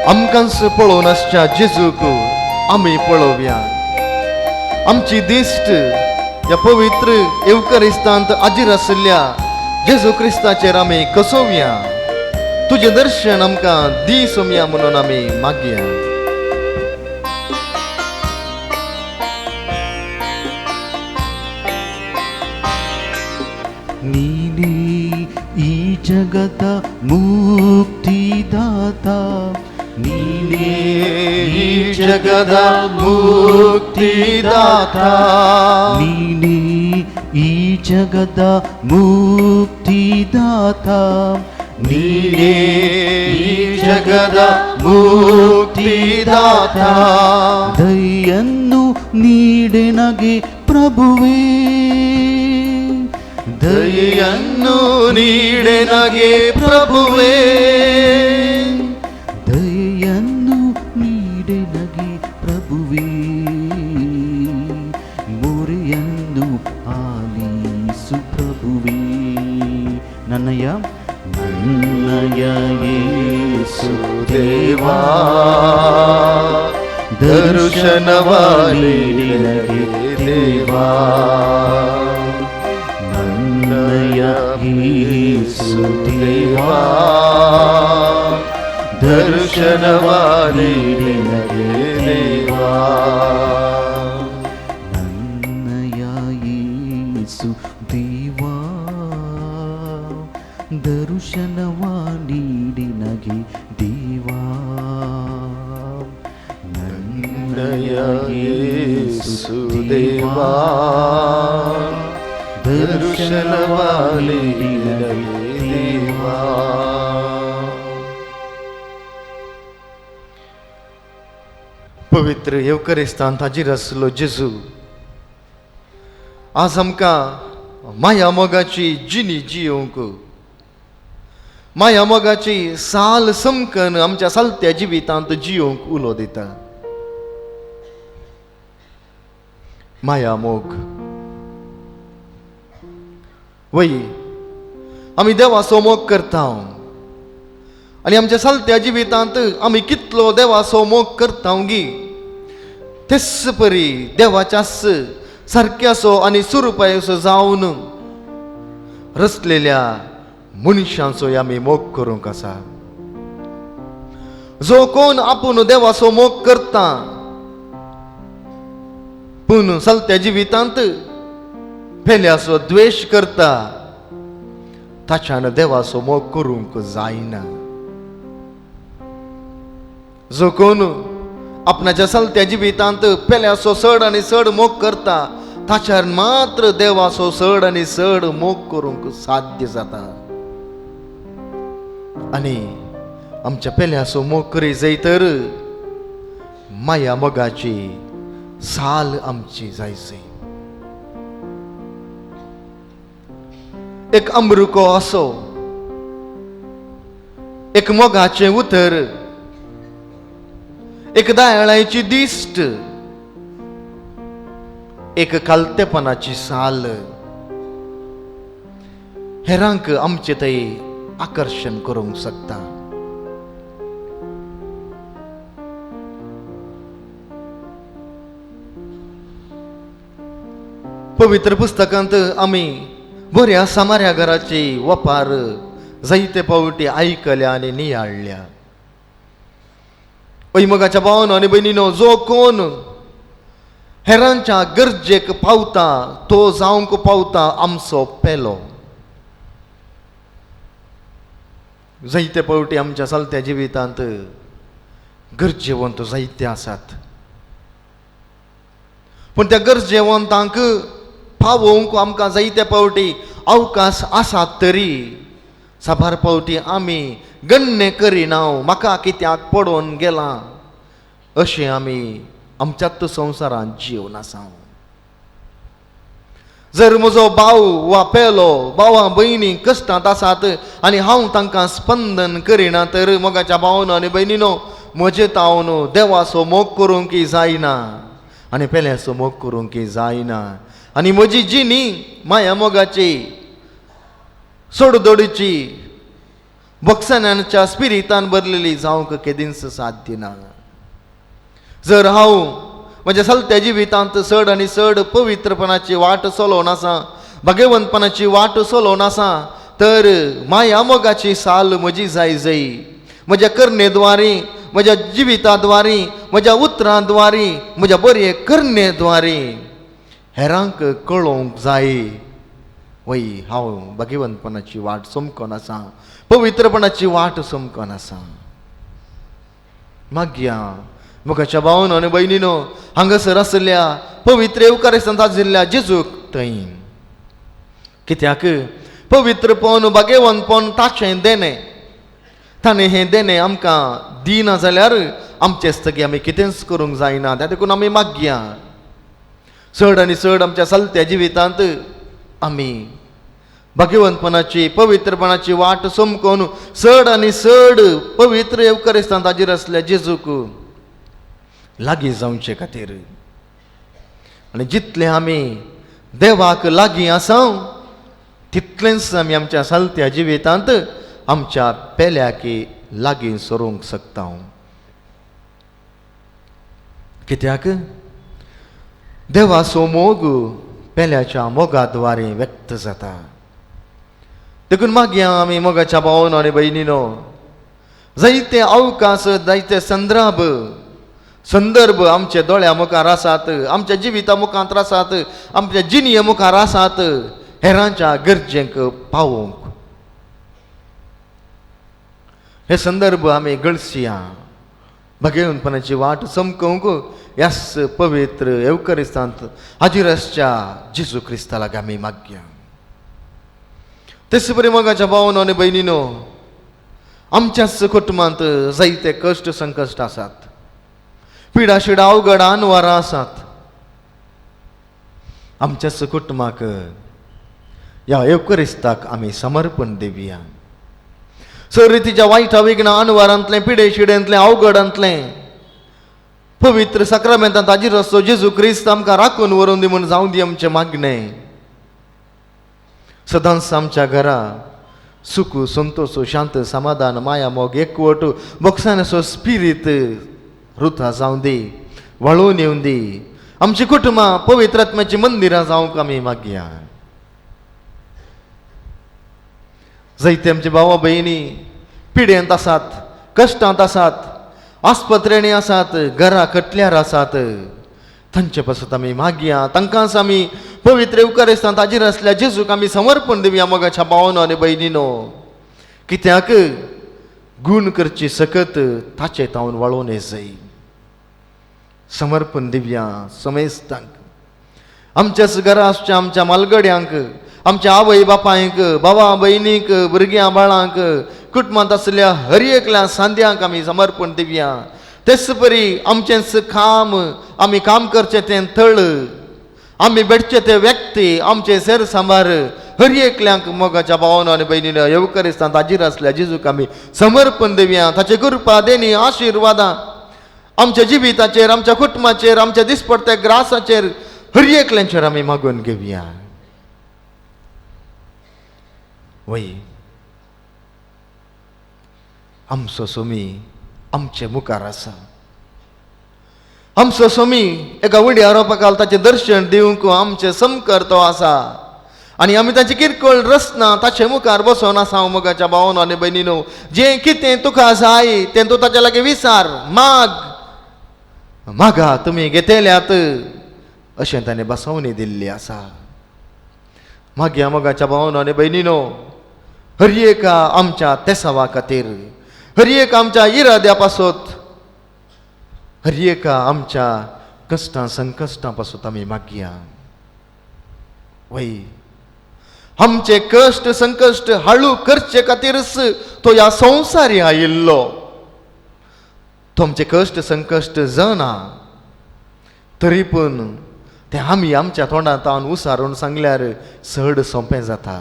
आमकांच पळोवन आसच्या जेजूक आमी पळोवया. आमची दिश्ट ह्या पवित्र येवकारिस्तांत हाजीर आशिल्ल्या जेजू क्रिस्ताचेर आमी कसोवया. तुजें दर्शन आमकां दी सोमया म्हणून आमी मागया. ನೀನೇ ಈ ಜಗದ ಮುಕ್ತಿದಾತ, ನೀನೇ ಈ ಜಗದ ಮುಕ್ತಿದಾತ, ನೀನೇ ಈ ಜಗದ ಮುಕ್ತಿದಾತ, ನೀನೇ ಈ ಜಗದ ಮುಕ್ತಿದಾತ. ದಯೆಯನ್ನು ನೀಡೆನಗೆ ಪ್ರಭುವೇ, ದಯೆಯನ್ನು ನೀಡೆನಗೆ ಪ್ರಭುವೇ, ದಯೆಯನ್ನು ನೀಡೆನಗೆ ಪ್ರಭುವೇ, ಮೊರೆಯನ್ನು ಆಲಿಸು ಪ್ರಭುವೇ. ನನ್ನಯ ನನ್ನಯ ಯೇಸು ದೇವಾ, ದರ್ಶನವ ನೀಡಿನಗೆ ದೇವಾ, ನನ್ನಯ ಯೇಸು ದೇವಾ, ದರ್ಶನವ ನೀಡಿನಗೆ ದೇವಾ, ನನ್ನಯ ಯೇಸು ದೇವಾ, ದರ್ಶನವ ನೀಡಿನಗೆ ದೇವಾ, ನನ್ನಯ ಯೇಸು ದೇವಾ, ದರ್ಶನವ ನೀಡಿನಗೆ ದೇವಾ. पवित्र येवकारिस्तांत हाजीर आसलो जेजू आज आमकां माया मोगाची जिणी जियोवंक, माया मोगाची साल समकन आमच्या सालत्या जिवितांत जियोवंक उलो दिता. माया मोग वय आमी देवाचो मोग करता आनी आमच्या सालत्या जिवितांत आमी कितलो देवाचो मोग करता गी, तेच परी देवाच्याच सारक्याचो आनी सुरुपायसो जावन रचलेल्या मनशांचो आमी मोग करूंक आसा. जो कोण आपूण देवाचो मोग करता पूण चलत्या जिवितांत पेल्याचो द्वेश करता ताच्यान देवाचो मोग करूंक जायना. जो कोण आपणाच्या चलत्या जिवितांत पेल्याचो चड आनी चड मोग करता ताच्यार मात्र देवाचो चड आनी चड मोग करूंक साध्य जाता. आनी आमच्या पेल्याचो मोग करी जाय तर माया मोगाची साल आमची जायची. एक अमृको असो, एक मोगाचें उतर, एक दयाळायची दिश्ट, एक कालतेपणाची साल हेरांक आमचे थंय आकर्शण करूंक शकता. पवित्र पुस्तकांत आमी बऱ्या सामाऱ्या घराची वपार जायते पावटी आयकल्या आनी नियाळ्ळ्या. मोगाच्या भावानो आनी भयणीनो, जो कोण हेरांच्या गरजेक पावता तो जावंक पावता आमचो पेलो. जायते पावटी आमच्या चलत्या जिवितांत गरजेवंत जायते आसात, पूण त्या गरजेवंतांक पावोवंक आमकां जायते पावटी अवकाश आसात तरी साबार पावटी आमी गण्य करिना, म्हाका कित्याक पडोवन गेलां अशें आमी आमच्याच संवसारांत जिवन आसा. जर म्हजो भाव वा पेलो भावा भयणी कश्टांत आसात आनी हांव तांकां स्पंदन करिना तर मोगाच्या भावानो आनी भयणीनो म्हजे तावन देवाचो मोग करूंक जायना आनी पेल्याचो मोग करूंक जायना. आनी म्हजी जिणी माया मोगाची सोडदोडीची भोगसण्याच्या स्पिरितान भरलेली जावंक केदींच साध्य ना. जर हांव म्हज्या सलत्या जिवितांत चड आनी चड पवित्रपणाची वाट चलोवन आसा, भाग्यवंतपणाची वाट चलोवन आसा, तर माया मोगाची साल म्हजी जाय जाय म्हज्या करणे द्वारी, म्हज्या जिविता द्वारी, म्हज्या उतरां द्वारी, म्हज्या बरे करणे द्वारी हेरांक कळोवंक जाय वय हांव भाग्यवंतपणाची वाट समकोन आसा, पवित्रपणाची वाट समकोन आसा. मागया मुखाच्या भावन आनी भयणीनो, हांगासर आसल्या पवित्र येवकारिस्तांत आशिल्ल्या जेजूक थंय कित्याक पवित्रपण भाग्यवंतपण ताचें देणें, ताणें हें देणें आमकां दिना जाल्यार आमचे स्थगी आमी कितेंच करूंक जायना. त्या देखून आमी मागया चड आनी चड आमच्या चलत्या जिवितांत आमी भाग्यवंतपणाची पवित्रपणाची वाट समकोवन चड आनी चड पवित्र येवकारिस्तांत हाजीर आसल्या जेजूक लागीं जावचे खातीर. आनी जितले आमी देवाक लागीं आसा तितलेंच आमी आमच्या चलत्या जिवितांत आमच्या पेल्याकी लागीं सरूंक शकता. कित्याक देवाचो मोग पेल्याच्या मोगाद्वारे व्यक्त जाता. देखून मागया आमी मोगाच्या भावन आनी भयणीनो, जायते अवकाश, जायते संदर्भ आमच्या दोळ्या मुखार आसात, आमच्या जिविता मुखार आसात, आमच्या जिणये मुखार आसात हेरांच्या गरजेंक पावोवंक. हे संदर्भ आमी गळसिया भाग्यवंतपणाची वाट समकोवंक ह्याच पवित्र येवकारिस्तांत हाजीर आसच्या जेजू क्रिस्ता लागीं आमी मागया. तेच परी मोगाच्या भावन आनी भयणीनो, आमच्याच कुटुंबांत जायते कश्ट संकश्ट आसात, पिडा शिडा अवघड अनवारां आसात. आमच्याच कुटुंबाक ह्या येवकारिस्ताक आमी समर्पण दिवया. सर रितीच्या वायट विघ्न अनवारांतलें, पिडे शिडेंतलें, अवघडांतलें पवित्र साक्रामेंतांत हाजीर आसचो जेजू क्रिस्त आमकां राखून व्हरून दी म्हूण जावं दी आमचें मागणें. सदांच आमच्या घरा सुख, संतोष, शांत, समाधान, माया, मोग, एकवट, भोगसाण्याचो स्पिरीत रुथा जावं दी, व्हाळोवन येवं दी. आमची कुटुंबां पवित्र आत्म्याची मंदिरां जावंक आमी मागया. जायते आमचे भावा भयणी पिडेंत आसात, कश्टांत आसात, आस्पत्रेणी आसात, घरा कटल्यार आसात, तांचे पासत आमी मागया. तांकांच आमी पवित्र येवकारिस्तांत हाजीर आसल्या जेजूक आमी समर्पण दिवया मोगाच्या भावनो आनी भयणीनो. कित्याक गूण करची सकत ताचे तावन वाळोवन येजय. समर्पण दिवया समेस्तांक, आमच्याच घरा आसच्या आमच्या मालगड्यांक, आमच्या आवय बापायक, भावा भयणीक, भुरग्यां बाळांक, कुटुंबांत आसल्या हर एकल्या सांद्यांक आमी समर्पण दिवया. तेच परी आमचेंच काम, आमी काम करचें तें थळ, आमी भेटचे ते व्यक्ती, आमचे सेर सांबार हर एकल्यांक मोगाच्या भावन आनी भयणीन येवकारिस्तांत हाजीर आसल्या जेजूक आमी समर्पण दिवया. ताचे कृपा, देणी, आशिर्वादां आमच्या जिविताचेर, आमच्या कुटुंबाचेर, आमच्या दिसपडत्या ग्रासाचेर, हर एकल्यांचेर आमी मागून घेवया. वय आमचो सोमी आमचे मुखार आसा. आमचो सोमी एका उड्या रोपाकाल ताचें दर्शन दिवंक आमचें समकर तो आसा आनी आमी ताची किरकोळ रचना ताचे मुखार बसोन आसा. मोगाच्या भावन आनी भयणीनो, जें कितें तुका जाय तें तूं ताच्या लागीं विचार, माग, मागा तुमी घेतल्यात अशें ताणें बसवणी दिल्ली आसा. मागया मोगाच्या भावन आनी भयणीनो, हर एका आमच्या तेसावा खातीर, हर एक आमच्या इराद्या पासत, हर एका आमच्या कश्टां संकश्टां पासत आमी मागया. वय आमचे कश्ट संकश्ट हाळू करचे खातीरच तो ह्या संवसारी आयिल्लो. तो आमचे कश्ट संकश्ट जाणा, तरी पूण तें आमी आमच्या तोंडांत उसारून सांगल्यार चड सोंपें जाता.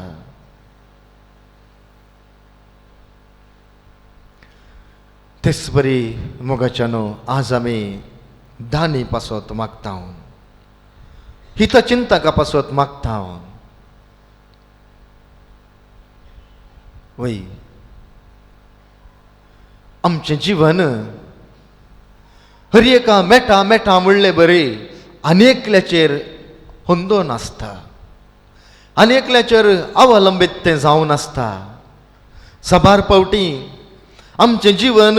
तेच बरी मोगाच्यानो आज आमी दानी पासत मागता, हितचिंतका पासत मागता. वय आमचें जिवन हर एका मेटा मेटा म्हणलें बरें आनी एकल्याचेर होंदोन आसता, आनी एकल्याचेर अवलंबीत तें जावन आसता. साबार पावटी आमचें जिवन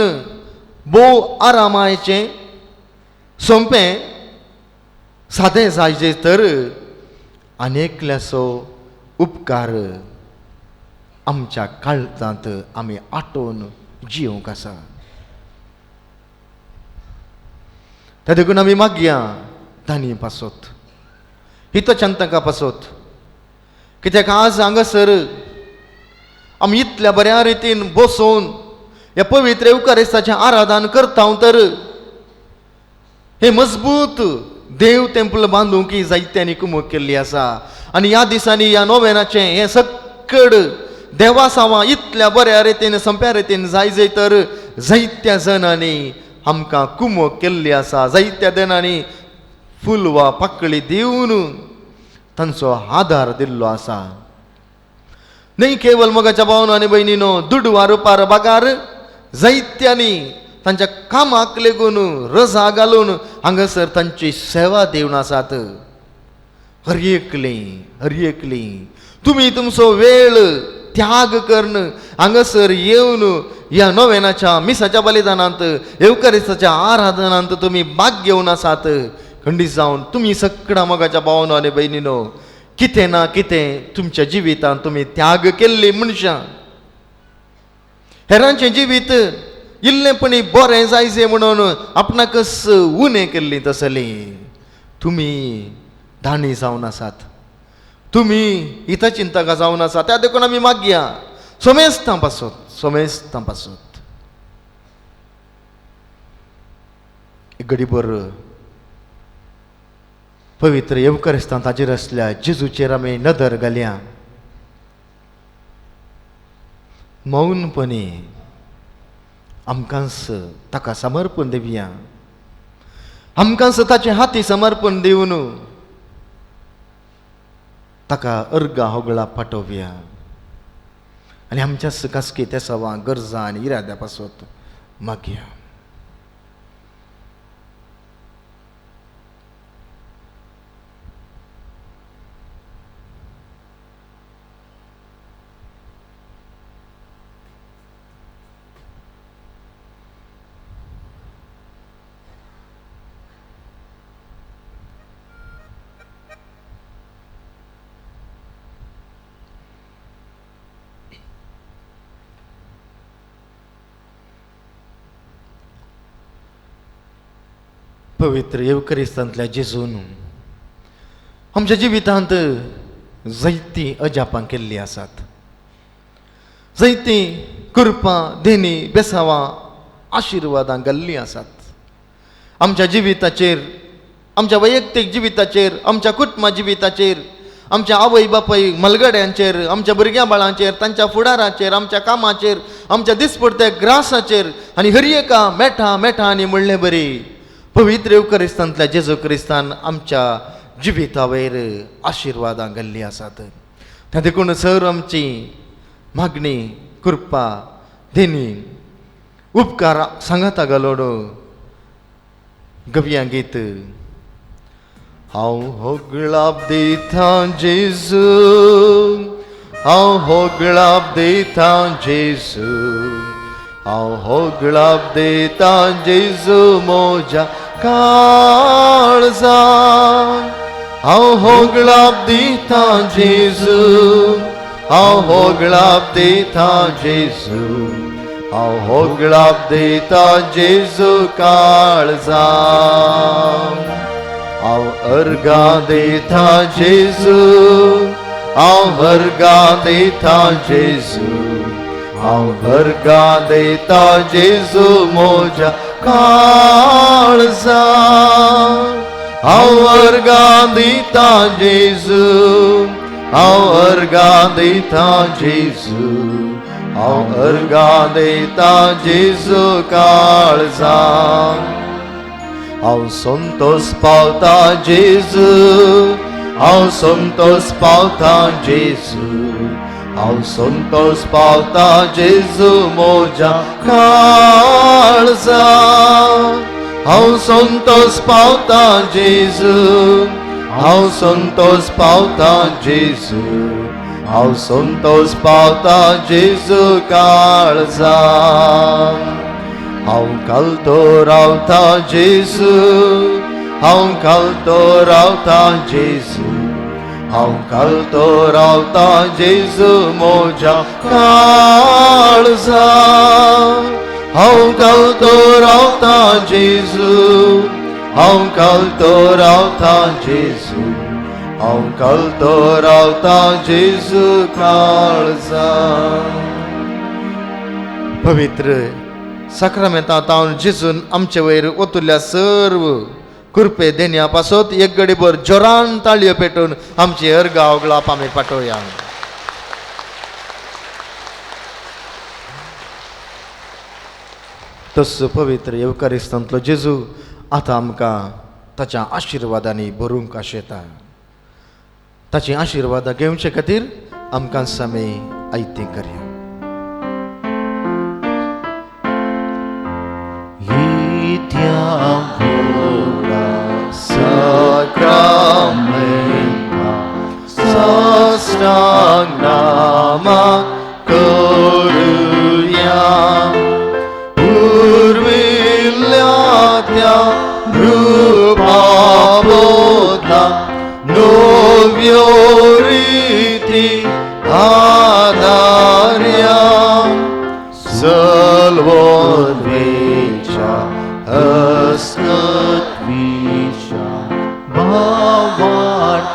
भोव आरामाचें, सोंपें, सादें जायजें तर आनी एकल्याचो उपकार आमच्या काळजांत आमी आठोवन जियोंक आसा. त्या देखून आमी मागया तांणी पासत, हितचंतका पासत, कित्याक आज हांगासर आमी इतल्या बऱ्या रितीन बसोवन ह्या पवित्र येवकारिस्ताचें आराधन करता तर हे मजबूत देव टेम्पल बांदूंक जायत्यांनी कुमक केल्ली आसा. आनी ह्या दिसांनी ह्या नोवेनाचें हें सक्कड देवासांवां इतल्या बऱ्या रितीन सोंप्या रितीन जाय जाय तर जायत्या जणांनी आमकां कुमक केल्ली आसा. जायत्या जणांनी फूल वा पाकळी दिवन तांचो आदार दिल्लो आसा. न्हय केवल मोगाच्या भावनो आनी भयणीनो, दुडवा रुपार बागार जायत्यांनी तांच्या कामाक लेगून रजा घालून हांगासर तांची सेवा दिवन आसात. हर एकली हर एकली तुमी तुमचो वेळ त्याग करून हांगासर येवन ह्या नोवेनाच्या मिसाच्या बलिदानांत, येवकारिस्ताच्या आराधनांत तुमी भाग घेवन आसात. खंडीत जावन तुमी सगळ्या मोगाच्या भावनो आनी भयणीनो कितें ना कितें तुमच्या जिवितांत तुमी त्याग केल्ली मनशां. हेरांचें जिवीत इल्लेंपणी बरें जायचें म्हणून आपणाकच उणें केल्ली तसली तुमी दाणी जावन आसात, तुमी हितचिंतकां जावन आसात. त्या देखून आमी मागया सोमेस्तां पासत, सोमेस्तां पासत एक घडीभर पवित्र येवकारिस्तांत हाजीर आसल्या जेजूचेर आमी नदर घालया. मौनपणी आमकांच ताका समर्पण दिवया, आमकांच ताचे हाती समर्पण दिवन ताका अर्गा होगळा पाठोवया आनी आमच्या खासगी तेसावां गरजां आनी इराद्या पासत मागया. पवित्र येवकारिस्तांतल्या जेजून आमच्या जिवितांत जायतीं अजापां केल्लीं आसात, जायतीं कृपां, देणी, बेसावां, आशिर्वादां घाल्लीं आसात. आमच्या जिविताचेर, आमच्या वैयक्तीक जिविताचेर, आमच्या कुटुंबा जिविताचेर, आमच्या आवय बापाय मलगड्यांचेर, आमच्या भुरग्यां बाळांचेर, तांच्या फुडाराचेर, आमच्या कामाचेर, आमच्या दिसपडत्या ग्रासाचेर आनी हर एका मेठा मेठा आनी म्हणलें बरी पवित्र येवकारिस्तांतल्या जेजू क्रिस्तान आमच्या जिविता वयर आशिर्वादां घाल्लीं आसात. त्या देखून सर आमची मागणी, कृपा, देणी, उपकार सांगाता घालोड गवया गीत. हांव होगळाप दिता जेजू, हांव होगळाप दिता जेजू, हांव होगळाप दिता जेजू म्हज्या काळजान. हांव होगळाप दिता जेजू, हांव होगळाप दिता जेजू, हांव होगळाप दिता जेजू काळजान. हांव अर्गां दिता जेजू, हांव अर्गां दिता जेजू, हांव अर्गां दिता जेजू म्हज्या काळजान. हांव अर्गां दिता जेजू, हांव अर्गां दिता जेजू, हांव अर्गां दिता जेजू काळजान. हांव संतोष पावता जेजू, हांव संतोष पावता जेजू, हांव संतोष पावता जेजू म्हज्या काळजा, हांव संतोष पावता जेजू, हांव संतोष पावता जेजू, हांव संतोष पावता जेजू काळजा. हांव घालतो रावता जेजू, हांव घालतो रावता जेजू, हांव घालतो रावता जेजू म्हज्या काळजा, हांव घालतो रावता जेजू, हांव घालतो रावता जेजू, हांव घालतो रावता जेजू काळजा. पवित्र साक्रामेंतांत हांव जेजून आमचे वयर ओतुल्ल्या सर्व कृपे देण्या पासत एक गडीभर जोरान ताळयो पेटून आमची अर्गां ओगळाप आमी पाठोवया. तस पवित्र येवकारिस्तांतलो जेजू आतां आमकां ताच्या आशिर्वादांनी भरूंक आशेता. ताची आशिर्वादां घेवचे खातीर आमकां सामी आयतें करया. Sacramenta sastangnama करुया, पुर्विल्ल्या त्या रूपाबोधा नव्यो रिती आदार्या, सल्वोद्वेच्या अस्कत्विशा भावार्थाची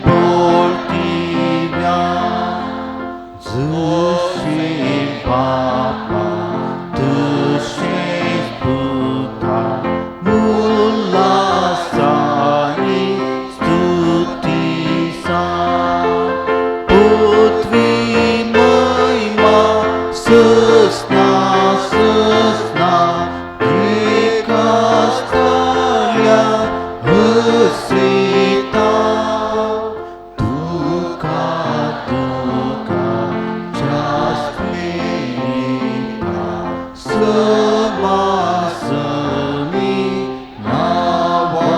बोलतीव्या, जशी बापा तशेंच पुता उल्हासानी स्तुतीसा, पृथ्वी महिमा सस्ना सस्ना हसीता, तुका तुका जास्मिता समासमी नावाडता.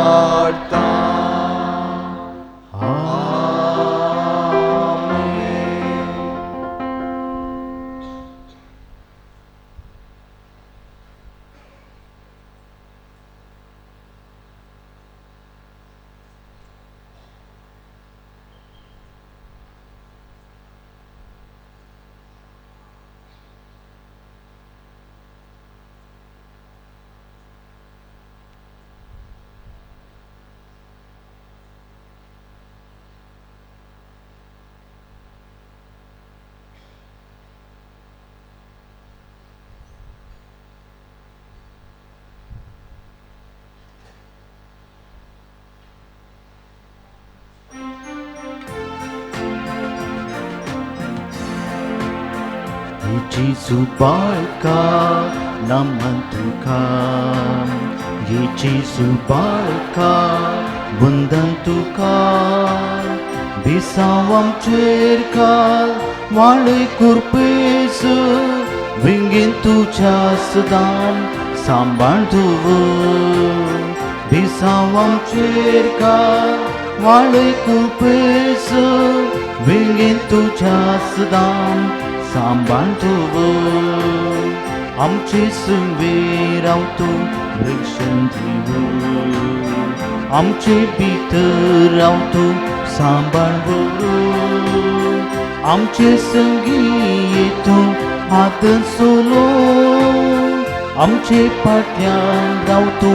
जेजू बाळका नमन तुका, ये जेजू बाळका वंदन तुका, बेसांव आमचेर घाल वाळय कुरपेस, विंगेन तुज्या सदां सांबाळ दवर, बेसांव आमचेर घाल वाळय कुरपेस, विंगेन तुज्या सदां सांबाळ दवर, आमचे सुंवेर रावतो रक्षण दिवर, आमचे भितर रावतो सांबाळ दवर, आमचे संगी येतो हात सोलो, आमचे फाटल्यान रावतो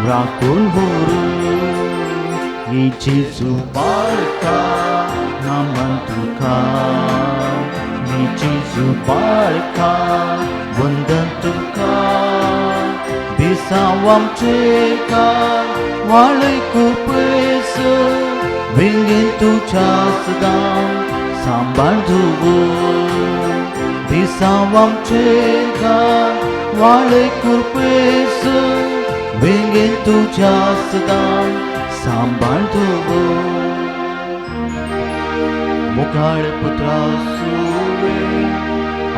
राखून व्हर. हे जेजू बाळका नमन तुका, हे जेजू बाळका वंदन तुका, बेसांव आमचेर घाल वाळय कुरपेस, विंगेन तुज्या सदां सांबाळ दवर, बेसांव आमचेर घाल वाळय कुरपेस, वेंगेन तुज्या सदां सांबाळ दवर. मोगाळ पुत्रा सुवे,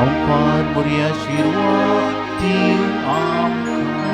अंकार मोरया आशिर्वाद दिव आमकां.